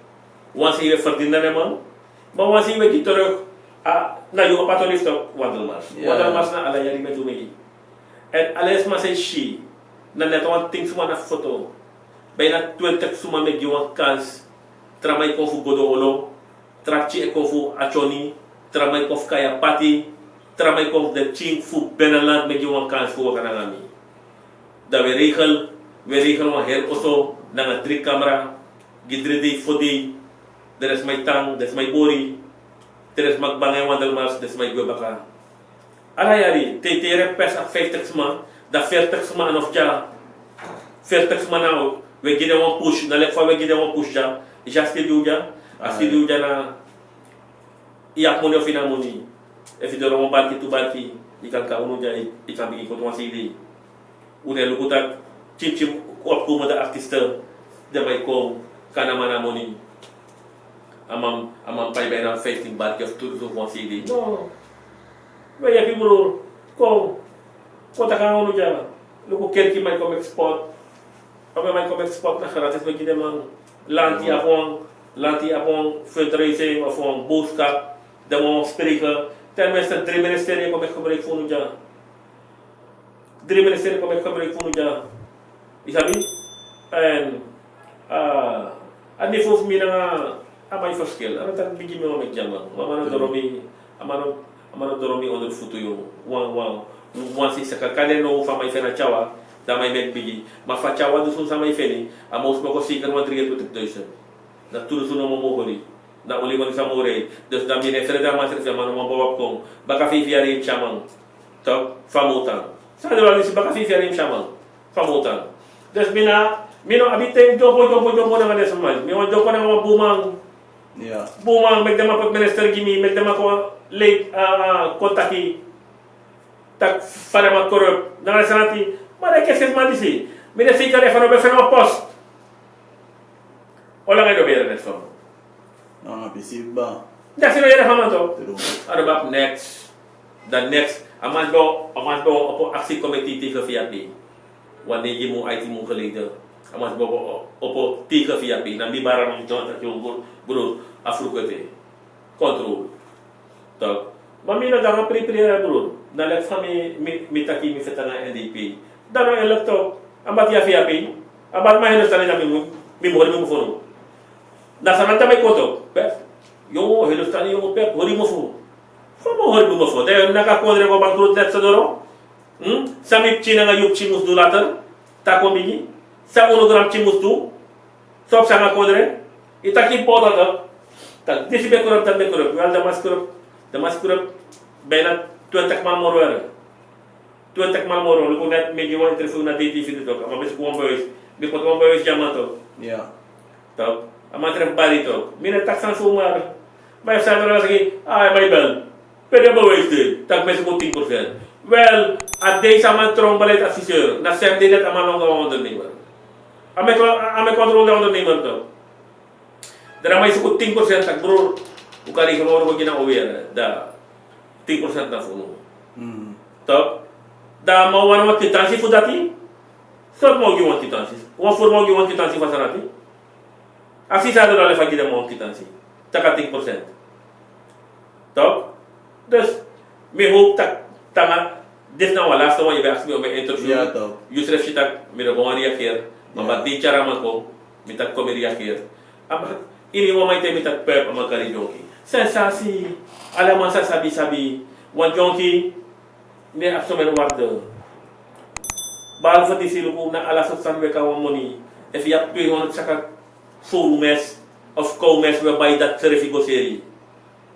Wan sei we verdien na den man. Ma wan sei we gi terug, a, na yu opo a tori fu tok, Wandelmars. Wandelmars na ala yari mi e du meki. Èn ala den sma san e si, na net wan tin sma na foto. Bijna twintig sma mi e gi wan kans. Tra man e kon fu Godoolo, tra pikin e kon fu Atyoni, tra man e kon fu Kayapati, tra man e kon fu den pikin fu Beneland, mi e gi wan kans fu waka nanga mi. Dan we regel, we regel wan heri oso nanga dri kamra, gi dri dei, fo dei, den sma e tan, den sma e bori, den sma kba nanga Wandelmars, den sma e gwe baka. Ala yari, te, te yere pers a vijftig sma, dan veertig sma a no fu dya. Veertig sma now, we gi den wan push, na leki fa we gi den wan push dya. Yu si a stadium dya, a stadium dya na, yu abi moni of yu no abi moni. Efu yu doro wan barki, tu barki, yu kan kon, unu dya, yu kan bigin koti wan sei dei. Un e luku taki pikin pikin opkomende artiesten, den man e kon, kan a man no abi moni. A man, a man pai bijna vijftien barki of tu dusun fu wan sei dei. No. We yepi, broer. Kon. Kon taki nanga unu dya. Luku, kerki man e kon meki sport. Oké, man e kon meki sport na gratis, we gi den man. Lanti abi wan, lanti abi wan fundraising of wan boodschap. Den man wan spreken. Ten minste dri ministeri e kon meki gebruik fu unu dya. Dri ministeri kon meki gebruik fu unu dya. Yu sabi? Èn, ah, a niveau fu mi nanga a man e verschil. A no taki bigi mi wan meki dya, man. Ma a man no doro mi, a man no, a man no doro mi onder futu, yu. Wan, wan, wan sei saka kande now, fa a man e feni a tyawa, dan a man e meki bigi. Ma fa a tyawa du son san a man e feni, a man o sma kon zeker wan dri en twintig duizend. Na tu dusun nomo a man o hori. Na oli wan san a man o rei. Dus dan mi no e frede a man srefi, a man no man bow apu kon. Baka feifi yari yu mus si a man. Tok, fa a man o tan. San de wan disi, baka feifi yari yu mus si a man. Fa a man o tan. Dus mi na, mi no abi ten dyompo, dyompo, dyompo nanga den sma. Mi wani dyompo nanga wan bun man. Ya. Bun man, meki den man poti minister gi mi, meki den man kon lei, ah, ah, kon taki, taki fa den man corrupt. Nanga den sani dati, ma den kesi sma disi. Mi no e zeker efu a no ben feni wan post. Olanga yu no ben yere neks fu a man. No, a pisi kba. Dati no yere fu a man tok. True. A no ben abi neks. Dan neks, a man ben, a man ben opo aksi committee tegen V A P. Wan neigi mun, aiti mun geleden. A man ben opo tegen V A P. Na mi bari a man, mi taki, bro, a frukete. Control. Tok. Ma mi no, dan a pripri, bro. Na leki fa mi, mi, mi taki mi feti nanga N D P. Dan no, eerlijk tok. A man di a V A P. A man, ma Hindustani, dan mi mu, mi mu hori mi mofo. Na san a man e taki, mi kon tok. Bek. Yu, Hindustani, yu mu bek, hori mofo. Fa a man hori mi mofo? Dan yu naki a kondre go bankroet neti so doro. Hmm? San mi pikin nanga yu pikin mus du later. Taki wan bigi. San unu granpikin mus du. San a kondre. Yu taki yu poti dati. Taki disi ben corrupt, dati ben corrupt. Wel, den man corrupt. Den man corrupt. Bijna twintig man moro. Twintig man moro. Luku, net mi gi wan interview na D T V, tok. A man ben suku wan bewijs. Mi poti wan bewijs gi a man, tok. Ya. Tok. A man srefi bari, tok. Mi no e taki sani zomaar. Ma efu san a man taki, a man e bel. Pe den bewijs de? Taki mi e suku tin procent. Wel, a dei san a man tron beleidsadviseur, na srefi dei dati a man lon go na wan ondernemer. A man e kon, a man e kon tron na ondernemer, tok. Dan a man e suku tin procent, taki, broer, Un kan reken wan wroko gi na un weri, da tin procent na fu unu. Tok. Da a man wani wan kwitansi fu dati. Sortu man o gi wan kwitansi? Wan furu man o gi wan kwitansi fu a sani dati? A sisa doro a lefa gi den man wan kwitansi. Taki a tin procent. Tok. Dus mi howpu taki, tanga, disi na wan laste wan, yu ben aksi mi o mi interview. Yusrefi taki mi no go wan reageri. Ma bati tyari a man kon, mi taki kon mi reageri. A man, ini wan man e taigi mi taki pep, a man kari dyonki. Sensasi. Ala man sa sabi, sabi. Wan dyonki, ne abi someni warde. Behalve disi, luku, na ala sortu sani weki na wan moni. Efu yu abi tweehonderd saka sowru mes of kow mes, wi e bai dati srefi go seri.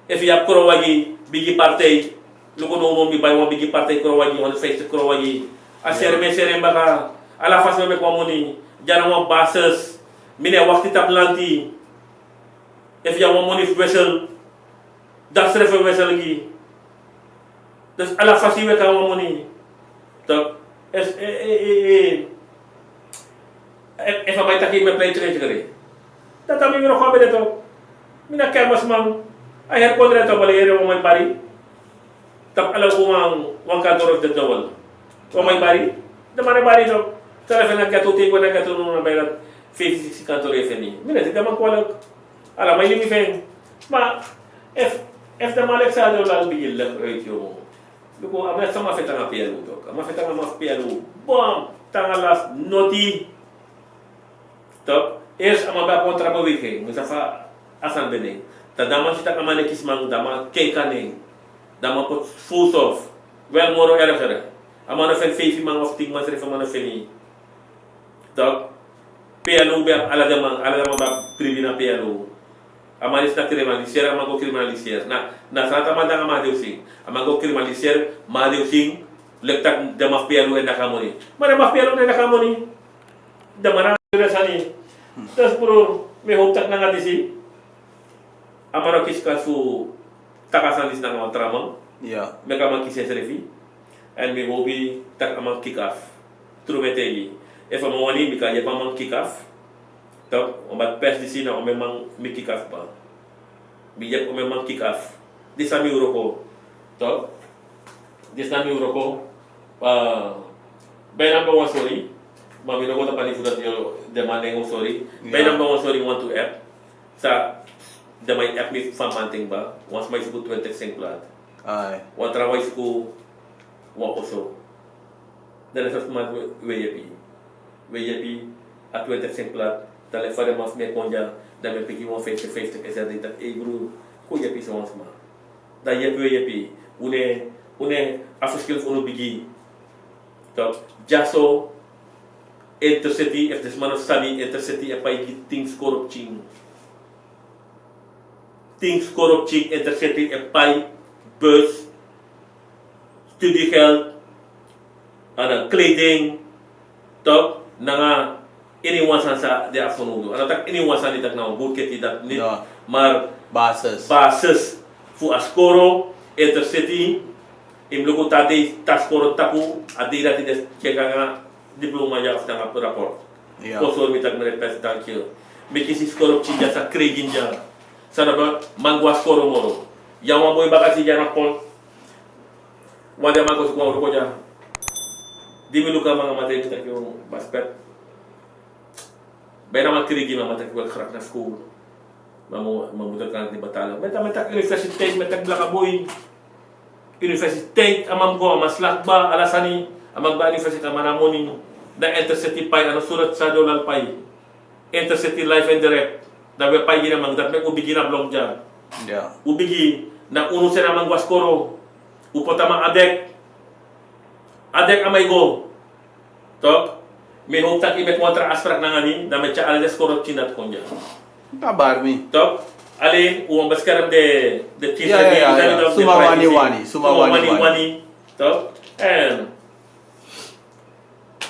Efu yu abi krowagi, bigi partij, luku, no, no, mi bai wan bigi partij krowagi, honderdvijftig krowagi. A seri mi e seri en baka. Ala fasi mi e meki wan moni. Dya na wan basis. Mi no e wakti tapu lanti. Efu yu abi wan moni fu wesel, dati srefi e wesel gi. Dus ala fasi weki na wan moni. Tok. Efu, e, e, e, e, efu, efu a man e taki mi e plei trekere. Dati a mi, mi no kon a bede tok. Mi na kermisman. A heri kondre tok, bali heri wan man e bari. Tapu ala wan, wan kantoro fu den dowel. Wan man e bari. Den man e bari tok. Srefi na geto, te yu go na geto, no, na bijna feifi, siksi kantoro e feni. Mi no e teki den man kwalijk. Ala man e libi fu en. Ma efu, efu den man leki san a dowel bigin leki uit yu. Luku, a man, sama fu en tanga P L O tok. A man fu en tanga, a man fu P L O. Bom, tanga lasi noti. Tok, eerst a man ben abi wan tra beweging, mi sa fa a sani ben de. Dan a man si taki a man no e kisi man, dan a man kenki na en. Dan a man poti full stop. Wel moro erger. A man no feni feifi man of tin man srefi, a man no feni. Tok, P L O ben abi ala den man, ala den man ben abi bribi na P L O. A man disi na criminaliseer, a man go criminaliseer. Na, na san a man danga Mahadev Singh. A man go criminaliseer Mahadev Singh, leki taki den man fu P L O e naki a moni. Ma den man fu P L O no e naki a moni. Den man na den sani. Dus broer, mi e howpu taki nanga disi a man no kisi kans fu taki a sani disi nanga wan tra man. Meki a man kisi ensrefi. Èn mi e howpu taki a man kick off. Tru mi e taigi. Efu a man wani, mi kan yepi a man kick off. Tok, omdati pers disi na omeni man mi kick off kba. Mi yepi omeni man kick off. Disi na mi wroko. Tok. Disi na mi wroko. Ah, bijna mi ben wani sori. Ma mi no go tapu a libi fu dati, den man nen go sori. Bijna mi ben wani sori wantu app. San den man e app mi fu a mamanten kba. Wan sma e suku twintig singplaat. Wan trawan e suku wan oso. Dan den sortu man we, we yepi. We yepi a twintig singplaat. Dan leki fa den man fu mi e kon dya, dan mi e piki wan vijftig, vijftig S R D, taki: "Ei broer, kon yepi sowan sma." Dan yepi we yepi. Un no, un no, a verschil fu unu bigi. Tok, dyaso, Intercity, efu den sma no sabi, Intercity e pai gi tin skoro pikin. Tin skoro pikin Intercity e pai: bus, studiegeld, a na kleding, tok, nanga iniwan sani san den abi fanowdu. A no taki iniwan sani, taki na wan good keti, dati no. Maar basis. Basis fu a skoro, Intercity, yu mus luku te a dei, te a skoro tapu, a dei dati den tyeki nanga diploma dya of nanga rapport. Kon sori mi taki: "Meneer Pes, danki yu." Mi kisi skoro pikin dya san kregin dya. San no man go a skoro moro. Yu abi wan boi bakadsi dya na pon. Wan dei a man go suku wan wroko dya. Di mi luku a man, a man taigi mi taki: "Yo, basi Pep, bijna man kregi, ma a man taki wel grak na skoro. Ma mo, ma mo de kan di betalen." Mi taki universiteit, mi taki blaka boi. Universiteit, a man go, a man slagba, ala sani, a man go universiteit, a man na moni. Dan Intercity pai, a no sori san a dei o lali pai. Intercity live en direct. Dan we pai gi den man, dati meki un bigin na blok dya. Un bigin, na unu seni a man go a skoro. Un poti a man a dek. A dek a man e go. Tok, mi howpu taki yu meki wan tra afsprak nanga mi, dan mi e tyari ala den skoro pikin dati kon dya. Tok, alleen un wani beskerm den, den pikin. Suma wani wani, suma wani wani. Tok, en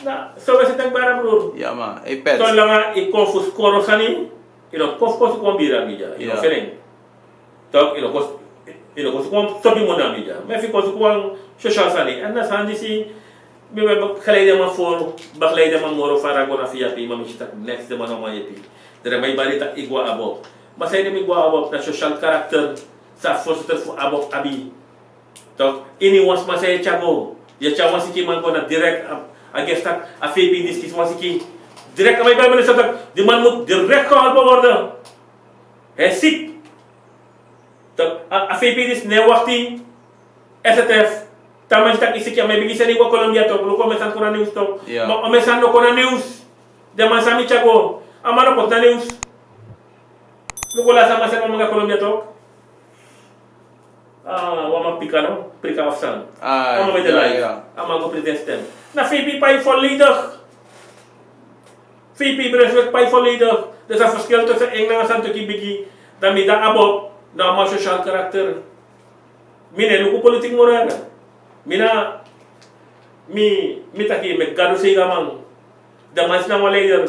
na so we si taki, bara broer. Solanga yu kon fu skoro sani, yu no kon fu kon suku wan bira mi dya, yu no feni en. Tok, yu no kon, yu no kon suku wan sopi moni na mi dya. Ma efu yu kon suku wan sosial sani, èn na sani disi, mi ben begeleid den man fu, begeleid den man moro fara go na fu yepi, ma mi si taki neks den man no man yepi. Den man e bari taki yu go a abo. Ma san ede mi go na abob na social karakter. San a voorzitter fu abob abi. Tok, ini wan sma san yu e tyari go, yu e tyari wan sikiman go na direkt a, a gestak a fei pi disi kisi wan siki. Direkt a man e bari minister tok, di man mus direkt geholpen worden. Hij ziek. Tok, a, a fei pi disi no e wakti. S T F. Te a man si tak' yu siki a man e bigin seni go Colombia tok, luku omeni sani kon na news tok. Ma omeni sani no kon na news. Den man san mi tyari go, a man no poti na news. Luku lasi a man seni wan man go na Colombia tok. A wan man pika no prika of san. A man mete live. A man go priti en stem. Na fei pi pai volledig. Fei pi Brunswik pai volledig. Dus a verschil tussen eng nanga santoki bigi. Dan mi dan abob na a man sociaal karakter. Mi no e luku politik moro. Mi na mi mi taki meki Gado seigi a man. Dan man si na wan leider.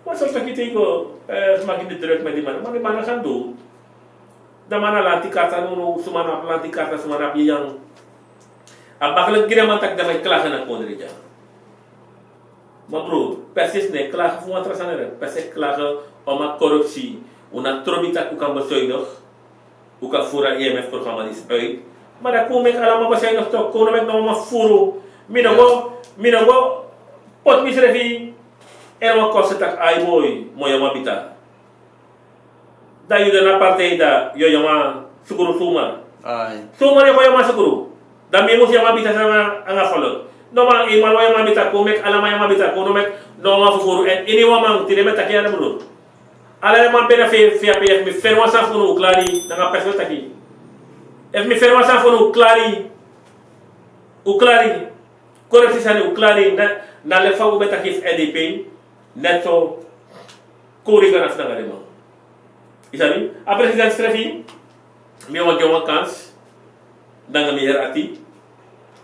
Wan sani taki teki o, sma gi mi druk met di man, ma di man no kan du. Dan man na lanti karta no no suma na abi lanti karta suma na abi yang. A baklik gi den man taki den man e klage na kondre dya. Ma bro, persis no e klage fu wan tra sani, persis e klage. Oma korupsi. Un na trobi taki un kan bezuinig. Un kan furu a I M F programma disi uit. Ma dan kon meki ala man bezuinig tok, kon no meki no wan man furu. Mi no go, mi no go poti misrefi. Èn wan koste taki ai boi, mo yu man bita. Dan yu de na partij dan yu o yu man sukuru suma. Suma yu o yu man sukuru. Dan mi mus yu man bita san anga folok. No man, yu man wan yu man bita, kon meki ala man yu man bita, kon no meki no man fufuru. Èn ini wan man tide mi e taki ya na bro. Ala den man ben na fei fei ape, efu mi feni wan sani fu unu un klari, nanga pesi un taki. Efu mi feni wan sani fu unu un klari. Un klari. Korupsi sani un klari, na, na leki fa un ben taki fu N D P, net so. Kon un reken afu nanga den man. Yu sabi, a president srefi, mi wani gi en wan kans, nanga mi heri ati,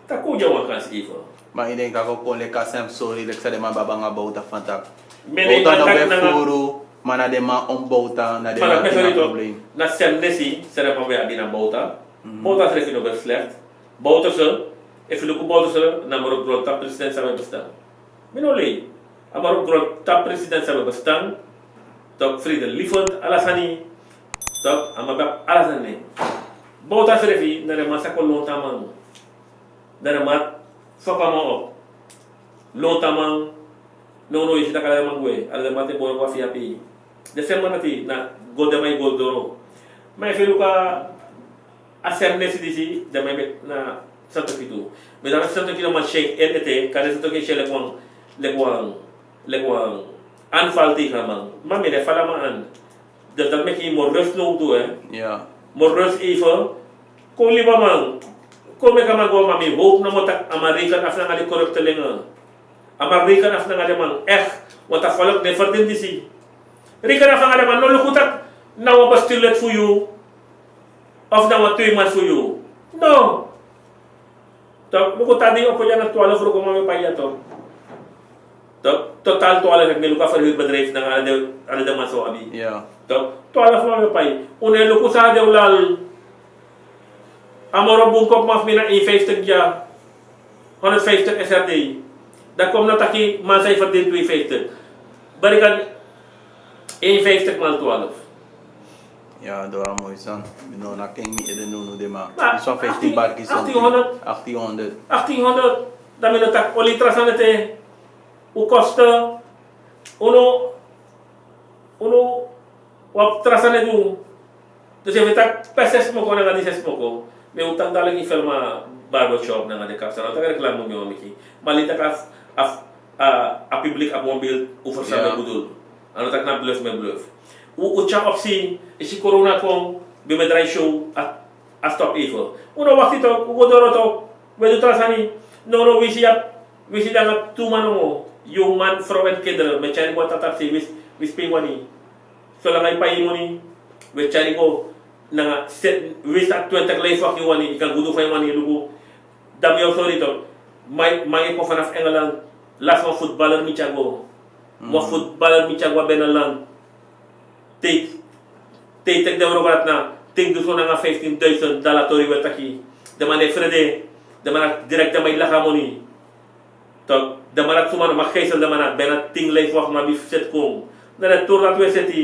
taki un gi en wan kans even. Ma yu denki a go kon leki a sani fu sori, leki san den man ben abi nanga Bouta fu taki. Bouta no ben furu, ma na den man on Bouta, na den man ben abi problem. Na srefi nesi san den man ben abi na Bouta. Bouta srefi no ben slecht. Bouterse, efu yu luku Bouterse, na moro grontapu president san ben bestaan. Mi no lei. A moro grontapu president san ben bestaan. Tok, vredelievend, ala sani. Tok, a man ben abi ala sani. Bouta srefi na den man sa kon lontu a man. Na den man fopu a man op. Lontu a man. Nownow yu si tak' ala den man gwe, ala den man te boro go a fei ape. Den srefi man dati na go den man e go doro. Ma efu yu luku a srefi nesi disi, den man e meki na santoki tu. Mi dati santoki no man si en ete, kande santoki e si en leki wan, leki wan, leki wan anval tegen a man. Ma mi no e fala man an. Dus dati meki yu mus rust now tu, hè. Mus rust even. Kon libi a man. Kon meki a man go, ma mi howpu nomo tak' a man reken afu nanga den koruptelingen. A man reken afu nanga den man. Echt, want a volk no e verdien disi. Reken afu nanga den man, no luku tak' na wan bestuurlid fu yu. Of na wan tweeman fu yu. No. Tok, luku taki den opo dya na twaalf wroko man ben pai dya tok. Tok, totaal twaalf, efu mi luku a verhuurbedrijf nanga ala den, ala den man san un abi. Tok, twaalf man ben pai. Un no e luku san a de un lal. A moro bun kopu man fu mi na eenenvijftig dya. Honderdvijftig S R D. Dan kon no taki man san e verdien tweeënvijftig. Bari kan eenenvijftig maal twaalf. Ya, doro a moi sani. Mi no na ken mi ede nownow de, ma. Disi wan vijftien barki something. Achttien honderd. Achttien honderd. Achttien honderd. Dan mi no taki oli tra sani ete. Un koste. Unu, unu wan tra sani e du. Dus efu yu taki pesi e smoko nanga disi e smoko, mi o taki dati leki Felma barbershop nanga den kapsel, a o taki reklame mi o meki. Ma leki taki a, a, a publiek abi wan beeld over san mi e bedoel. A no taki na bluf mi e bluf. Un, un tyari opsi, yu si corona kon, ben mi e drai show, a, a stop even. Un no wakti tok, un go doro tok, un e du tra sani. Nownow winsi yu abi, winsi yu de nanga tu man nomo, yu man, frow èn kinderen, mi e tyari go na tapu sei, winsi, winsi pe yu wani. Solanga yu pai yu moni, wi e tyari go nanga se, wi sa twintig lijfwacht yu wani, yu kan go du fa yu wani, luku. Dan mi o sori tok. Man, man e kon vanaf Engeland, lasi wan voetballer mi tyari go. Wan voetballer mi tyari go a binnenland. Te, te, te den wroko dati na, te yu du so nanga vijftienduizend dala tori wi e taki. Den man e frede, den man direct den man e laka moni. Tok, den man dati suma no man geisel, den man dati bijna tin lijfwacht man abi fu seti kon. Na den tour dati wi e seti.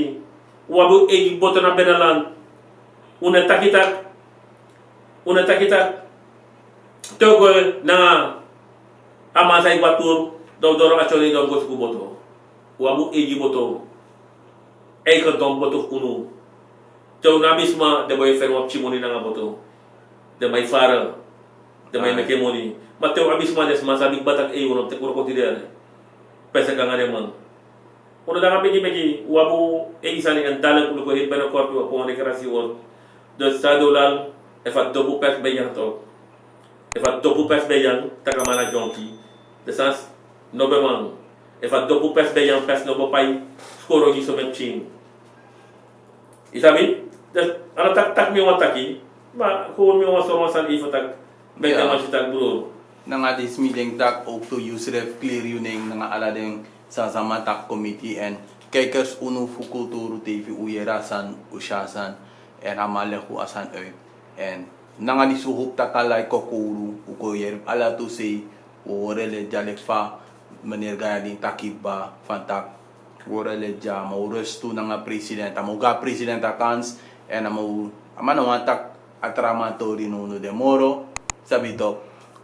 Un abi un eigi boto na Benaland. Un no e taki taki, un no e taki taki te un go nanga a man san e go na tour, dan un doro a tyone, dan un go suku boto. Un abi un eigi boto. Eigendom boto fu unu. Te un no abi sma, den man e feni wan pikin moni nanga boto. Den man e fara. Den man e meki moni. Ma te un abi sma, den sma sabi kba taki ei, un no teki wroko tide. Pese kon nanga den man. Un no de nanga bigi bigi, un abi un eigi sani, èn dati un luku heri binnenkort un o kon rekrasi word. Dus Sadolal, efu a dopu pers ben nyan tok. Efu a dopu pers ben nyan, taki a man na dyonki. Dus a no ben man. Efu a dopu pers ben nyan, pers no ben pai skoro gi somen pikin. Yu sabi? Dus a no taki taki mi wani taki. Ma gewoon mi wani sori wan sani efu taki. Meki den man si taki, broer. Nanga disi mi denki taki ook tu yu srefi clear yu nen nanga ala den Sazama taki committee en kijkers unu fu Kulturu T V, un yere a sani, un si a sani. En a man legi un a sani uit. En nanga disi un hopi taki ala e kokowru, un kon yere ala tu sei, un o hori en leti dya leki fa meneer Gayadin taki kba, fan taki un o hori en leti dya, a man o rest tu nanga president, a man o gi a president a kans, en a man o, a man no wani taki a tra man tori now no de moro, sabi tok,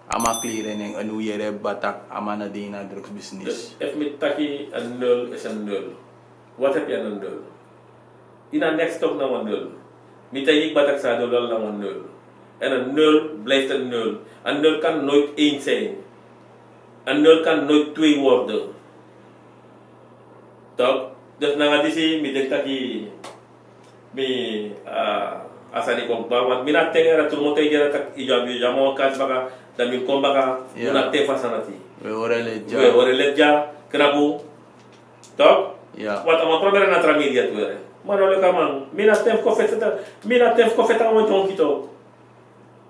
a man clear en, en un yere kba taki a man no de ini a drugsbusiness. Dus efu mi taki a nul is a nul, wat heb je aan een nul? Yu na niks toch na wan nul. Mi taigi yu kba taki Sadolal na wan nul. En een nul blijft een nul. Een nul kan nooit één zijn. Een nul kan nooit twee worden. Toch? Dus nanga disi mi denki taki mi, ah, a sani kon kba, want mi na ten yara tu, mi o taigi yara taki yu abi, yu abi wan kans baka, dan mi kon baka. Ya. Un na ten fu a sani dati. We hori en leti dya. We hori en leti dya, knapu. Toch? Ya. Want a man proberi na tra media tu ere. Ma no leki a man. Mi na ten fu kon feti, mi na ten fu kon feti nanga wan dyonki toch.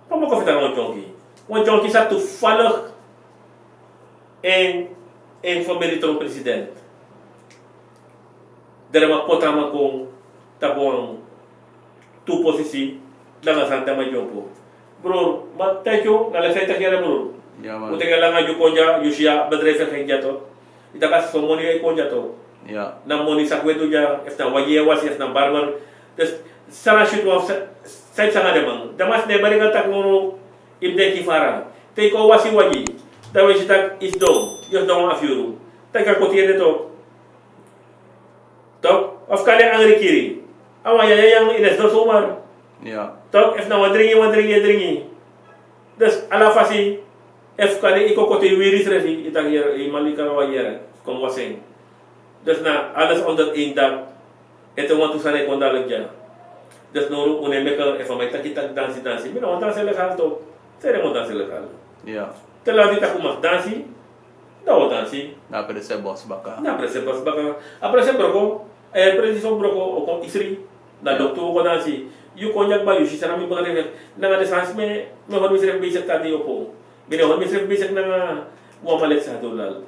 Fa mi o kon feti nanga wan dyonki? Wan dyonki sa toevallig en, en famiri tron president. Dan den man poti a man kon tapu wan tu posisi, langa sani, dan a man dyompo. Broer, ma thank you, na leki san yu taki yere, broer. Ya, man. Un teki langa yu kon dya, yu si a bedrijf e go dya toch. Yu taki a so moni e kon dya toch. Ya. Na moni san un e du dya, efu na wagi yu e wasi, efu na barber. Dus san na syutu wan sa-, san yu psa nanga den man. Den man sidon e bari nanga taki no, no, yu mus denki fara. Te yu kon wasi wagi, dan wi si taki yu sidon, yu o sidon wan afu yuru. Taki a koti ede toch. Toch, efu kali angri kiri, a wan yaya yang, yu no e sidon somar. Ya. Toch, efu na wan dringi, wan dringi, yu e dringi. Dus ala fasi, efu kali yu kon koti yu wiri srefi, yu taki yere, yu man, yu kan wan yere, kon wasi en. Dus na alles onder één dak, ete wantu sani e kon dati dya. Dus now un no e meki, efu a man e taki taki dansi, dansi. Mi na wan dansi legal toch. San ede wan dansi legal? Ya. Te lati taki un mag dansi, dan un o dansi. Na presi bos baka. Na presi bos baka. A presi broko, eh, presi so broko, o kon isri. Na dokter o kon dansi. Yu kon dya kba, yu si san na mi baka de. Nanga den sani mi, mi e hori misrefi bezig te a dei opo. Mi no e hori misrefi bezig nanga wan man leki Sadolal.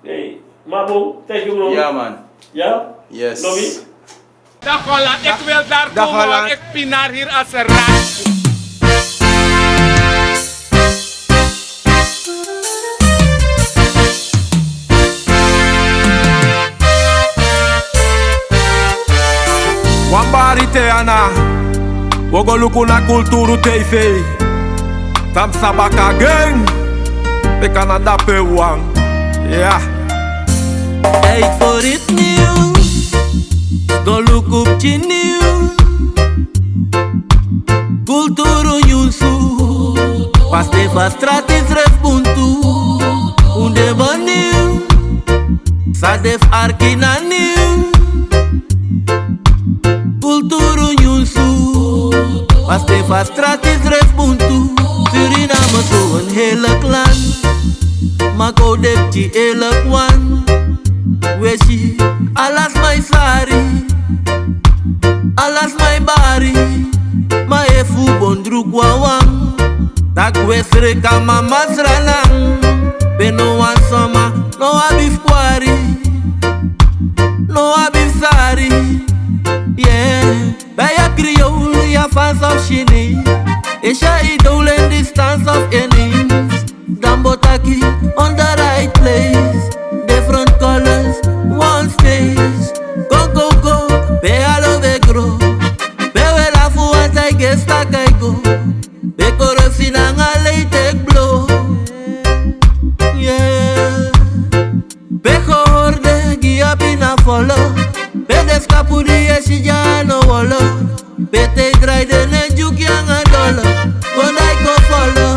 Hey, Mabo, thank you, bro. Yeah, man. Yeah? Yes. Love you. Dag Holland, ik wil daar komen, want ik pinar hier als een rat. Wan bari te ana, wi o go luku na Kulturu T V. Tamsa baka gen, pe Canada pe wan. Ya. Tijd voor iets nieuws. Go luku pikin nieuws. Kulturu nyunsu. Paste fa strati srefi buntu. Un de benieuwd. San de fu arki na nieuws. Kulturu nyunsu. Paste fa strati srefi buntu. Suriname so een heerlijk land. Ma kon de pikin eerlijk wan. We si ala sma e sari. Ala sma e bari. Ma efu un bon druku wawan, taki we sreka mama sranan. Pe no wan soma no abi fu kwari, no abi fu sari. Yeah. Bij a Creole, ya fans of Chini. Is ya idolen distance of enemies. Gambo taki on the right place. Different colors, one space. Go, go, go, pe alo we Pe den skapu di yu e si dya no wolo. Pe te yu drai den e dyuki nanga dolo. Kon dai kon folo.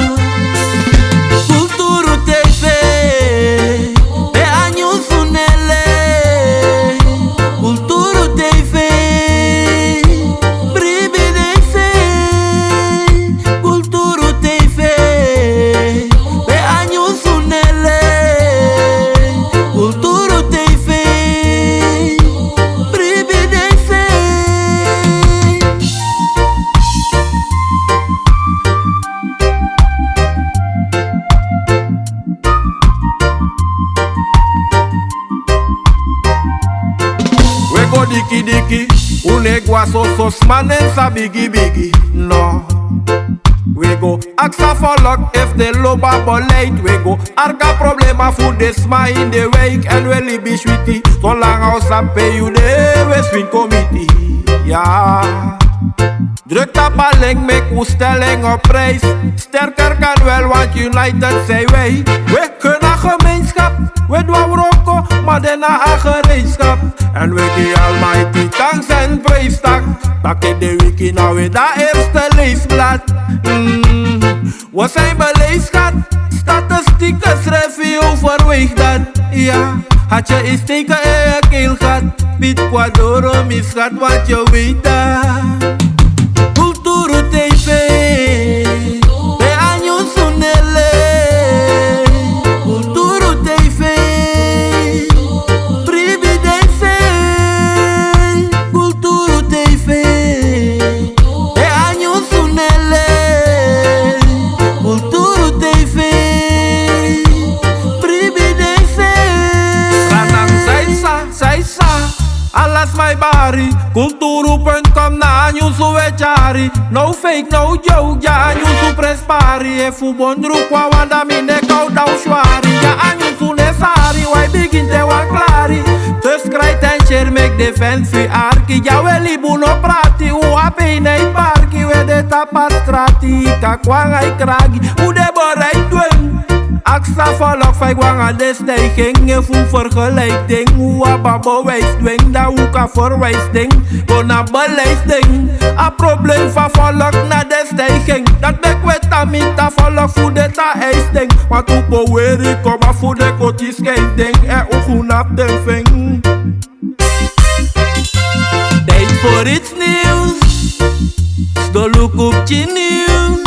Kulturu T V. Pe a nyunsu no e lei. Kulturu T V. Bribi den sei. Kulturu T V. Pe a nyunsu no e lei. Kulturu T V. Bribi den sei. We go diki diki, un no e gwa soso, sma no e sabi bigi bigi, no. We go aksi a folku efu den lobi a beleid, we go arki a problema fu den sma ini den wijk, èn we libi switi, solanga un sabi pe yu de, we swinkomiti, ya. Druk tapu a link, meki un stelling op prijs. Sterker kan wel, want united zijn wij. We kunnen gemeenschap, we doen wroko, maar daarna aan gereedschap. En we die Almighty thanks en prijs tak. Pak in de wiki, nou we dat eerste leesblad. Mm. We zijn beleefd, schat. Statistieken schrijf je overweeg dat. Ja, had je eens teken in je keel gehad. Piet Kwadoro, mi schat, wat je weet dat. Kulturu T V. Pe a nyunsu no e lei. Kulturu T V. Bribi den sei. Kulturu T V. Pe a nyunsu no e lei. Kulturu T V. Bribi den sei. Sanan saisa, saisa. Ala sma e bari. Kulturu punt com na a nyunsu we tyari. No fake, no joke, dya a nyunsu prespari. Efu bondru kon a wanda, mi no e kowru, dan un swari. Dya a nyunsu no e sari, wi e bigin te wan klari. Dus krijt en share, meki den fans fu arki. Dya we libi, un no prati, un abi en na e parki. We de tapu a strati, kan kon nanga e kragi. Un de bereid dwen. Aksi a folku fa e go nanga den stijging, efu un vergelijk den, un abi a bewijs dwen, dan un kan verwijs den. Go na beleid den. A problem fu a folku na den stijging. Dat meki we tan miti a folku fu den tan eis den. Want un poweri kon baka fu den koti skei den. Èn un go na den fing. Tijd voor iets nieuws. Sdoluku pikin nieuw.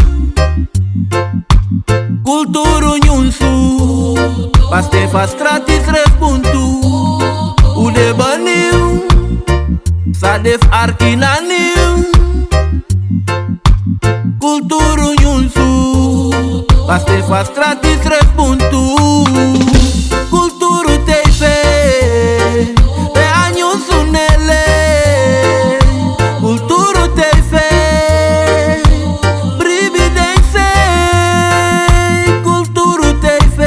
Kulturu nyunsu. Paste fa strati srefi buntu. Un de benieuwd. San de fu arki na nieuw. Kulturu nyunsu. Paste fa strati srefi buntu. Kulturu T V. Pe a nyunsu no e lei. Kulturu T V. Bribi den sei. Kulturu T V.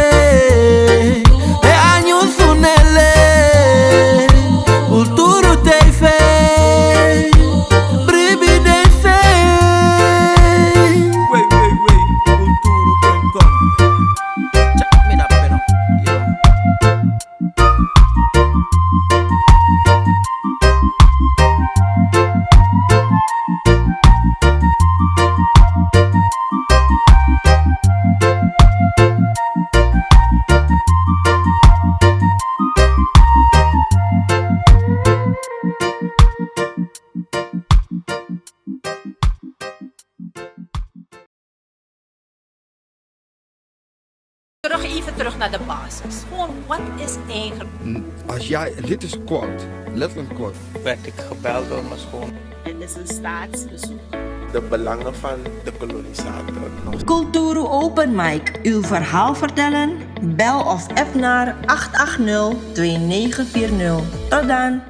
Pe a nyunsu no e lei. Kulturu T V. Bribi den sei. Wei, wei, wei. Kulturu punt com. Check me that, you know. Terug, even terug naar de basis. Gewoon, wat is eigenlijk? N-, als jij, dit is quote, letterlijk quote. Werd ik gebeld door mijn schoon. Het is een staatsbezoek. De belangen van de kolonisator nog. Kulturu Open Mic, uw verhaal vertellen? Bel of app naar acht acht nul twee negen vier nul. Tot dan!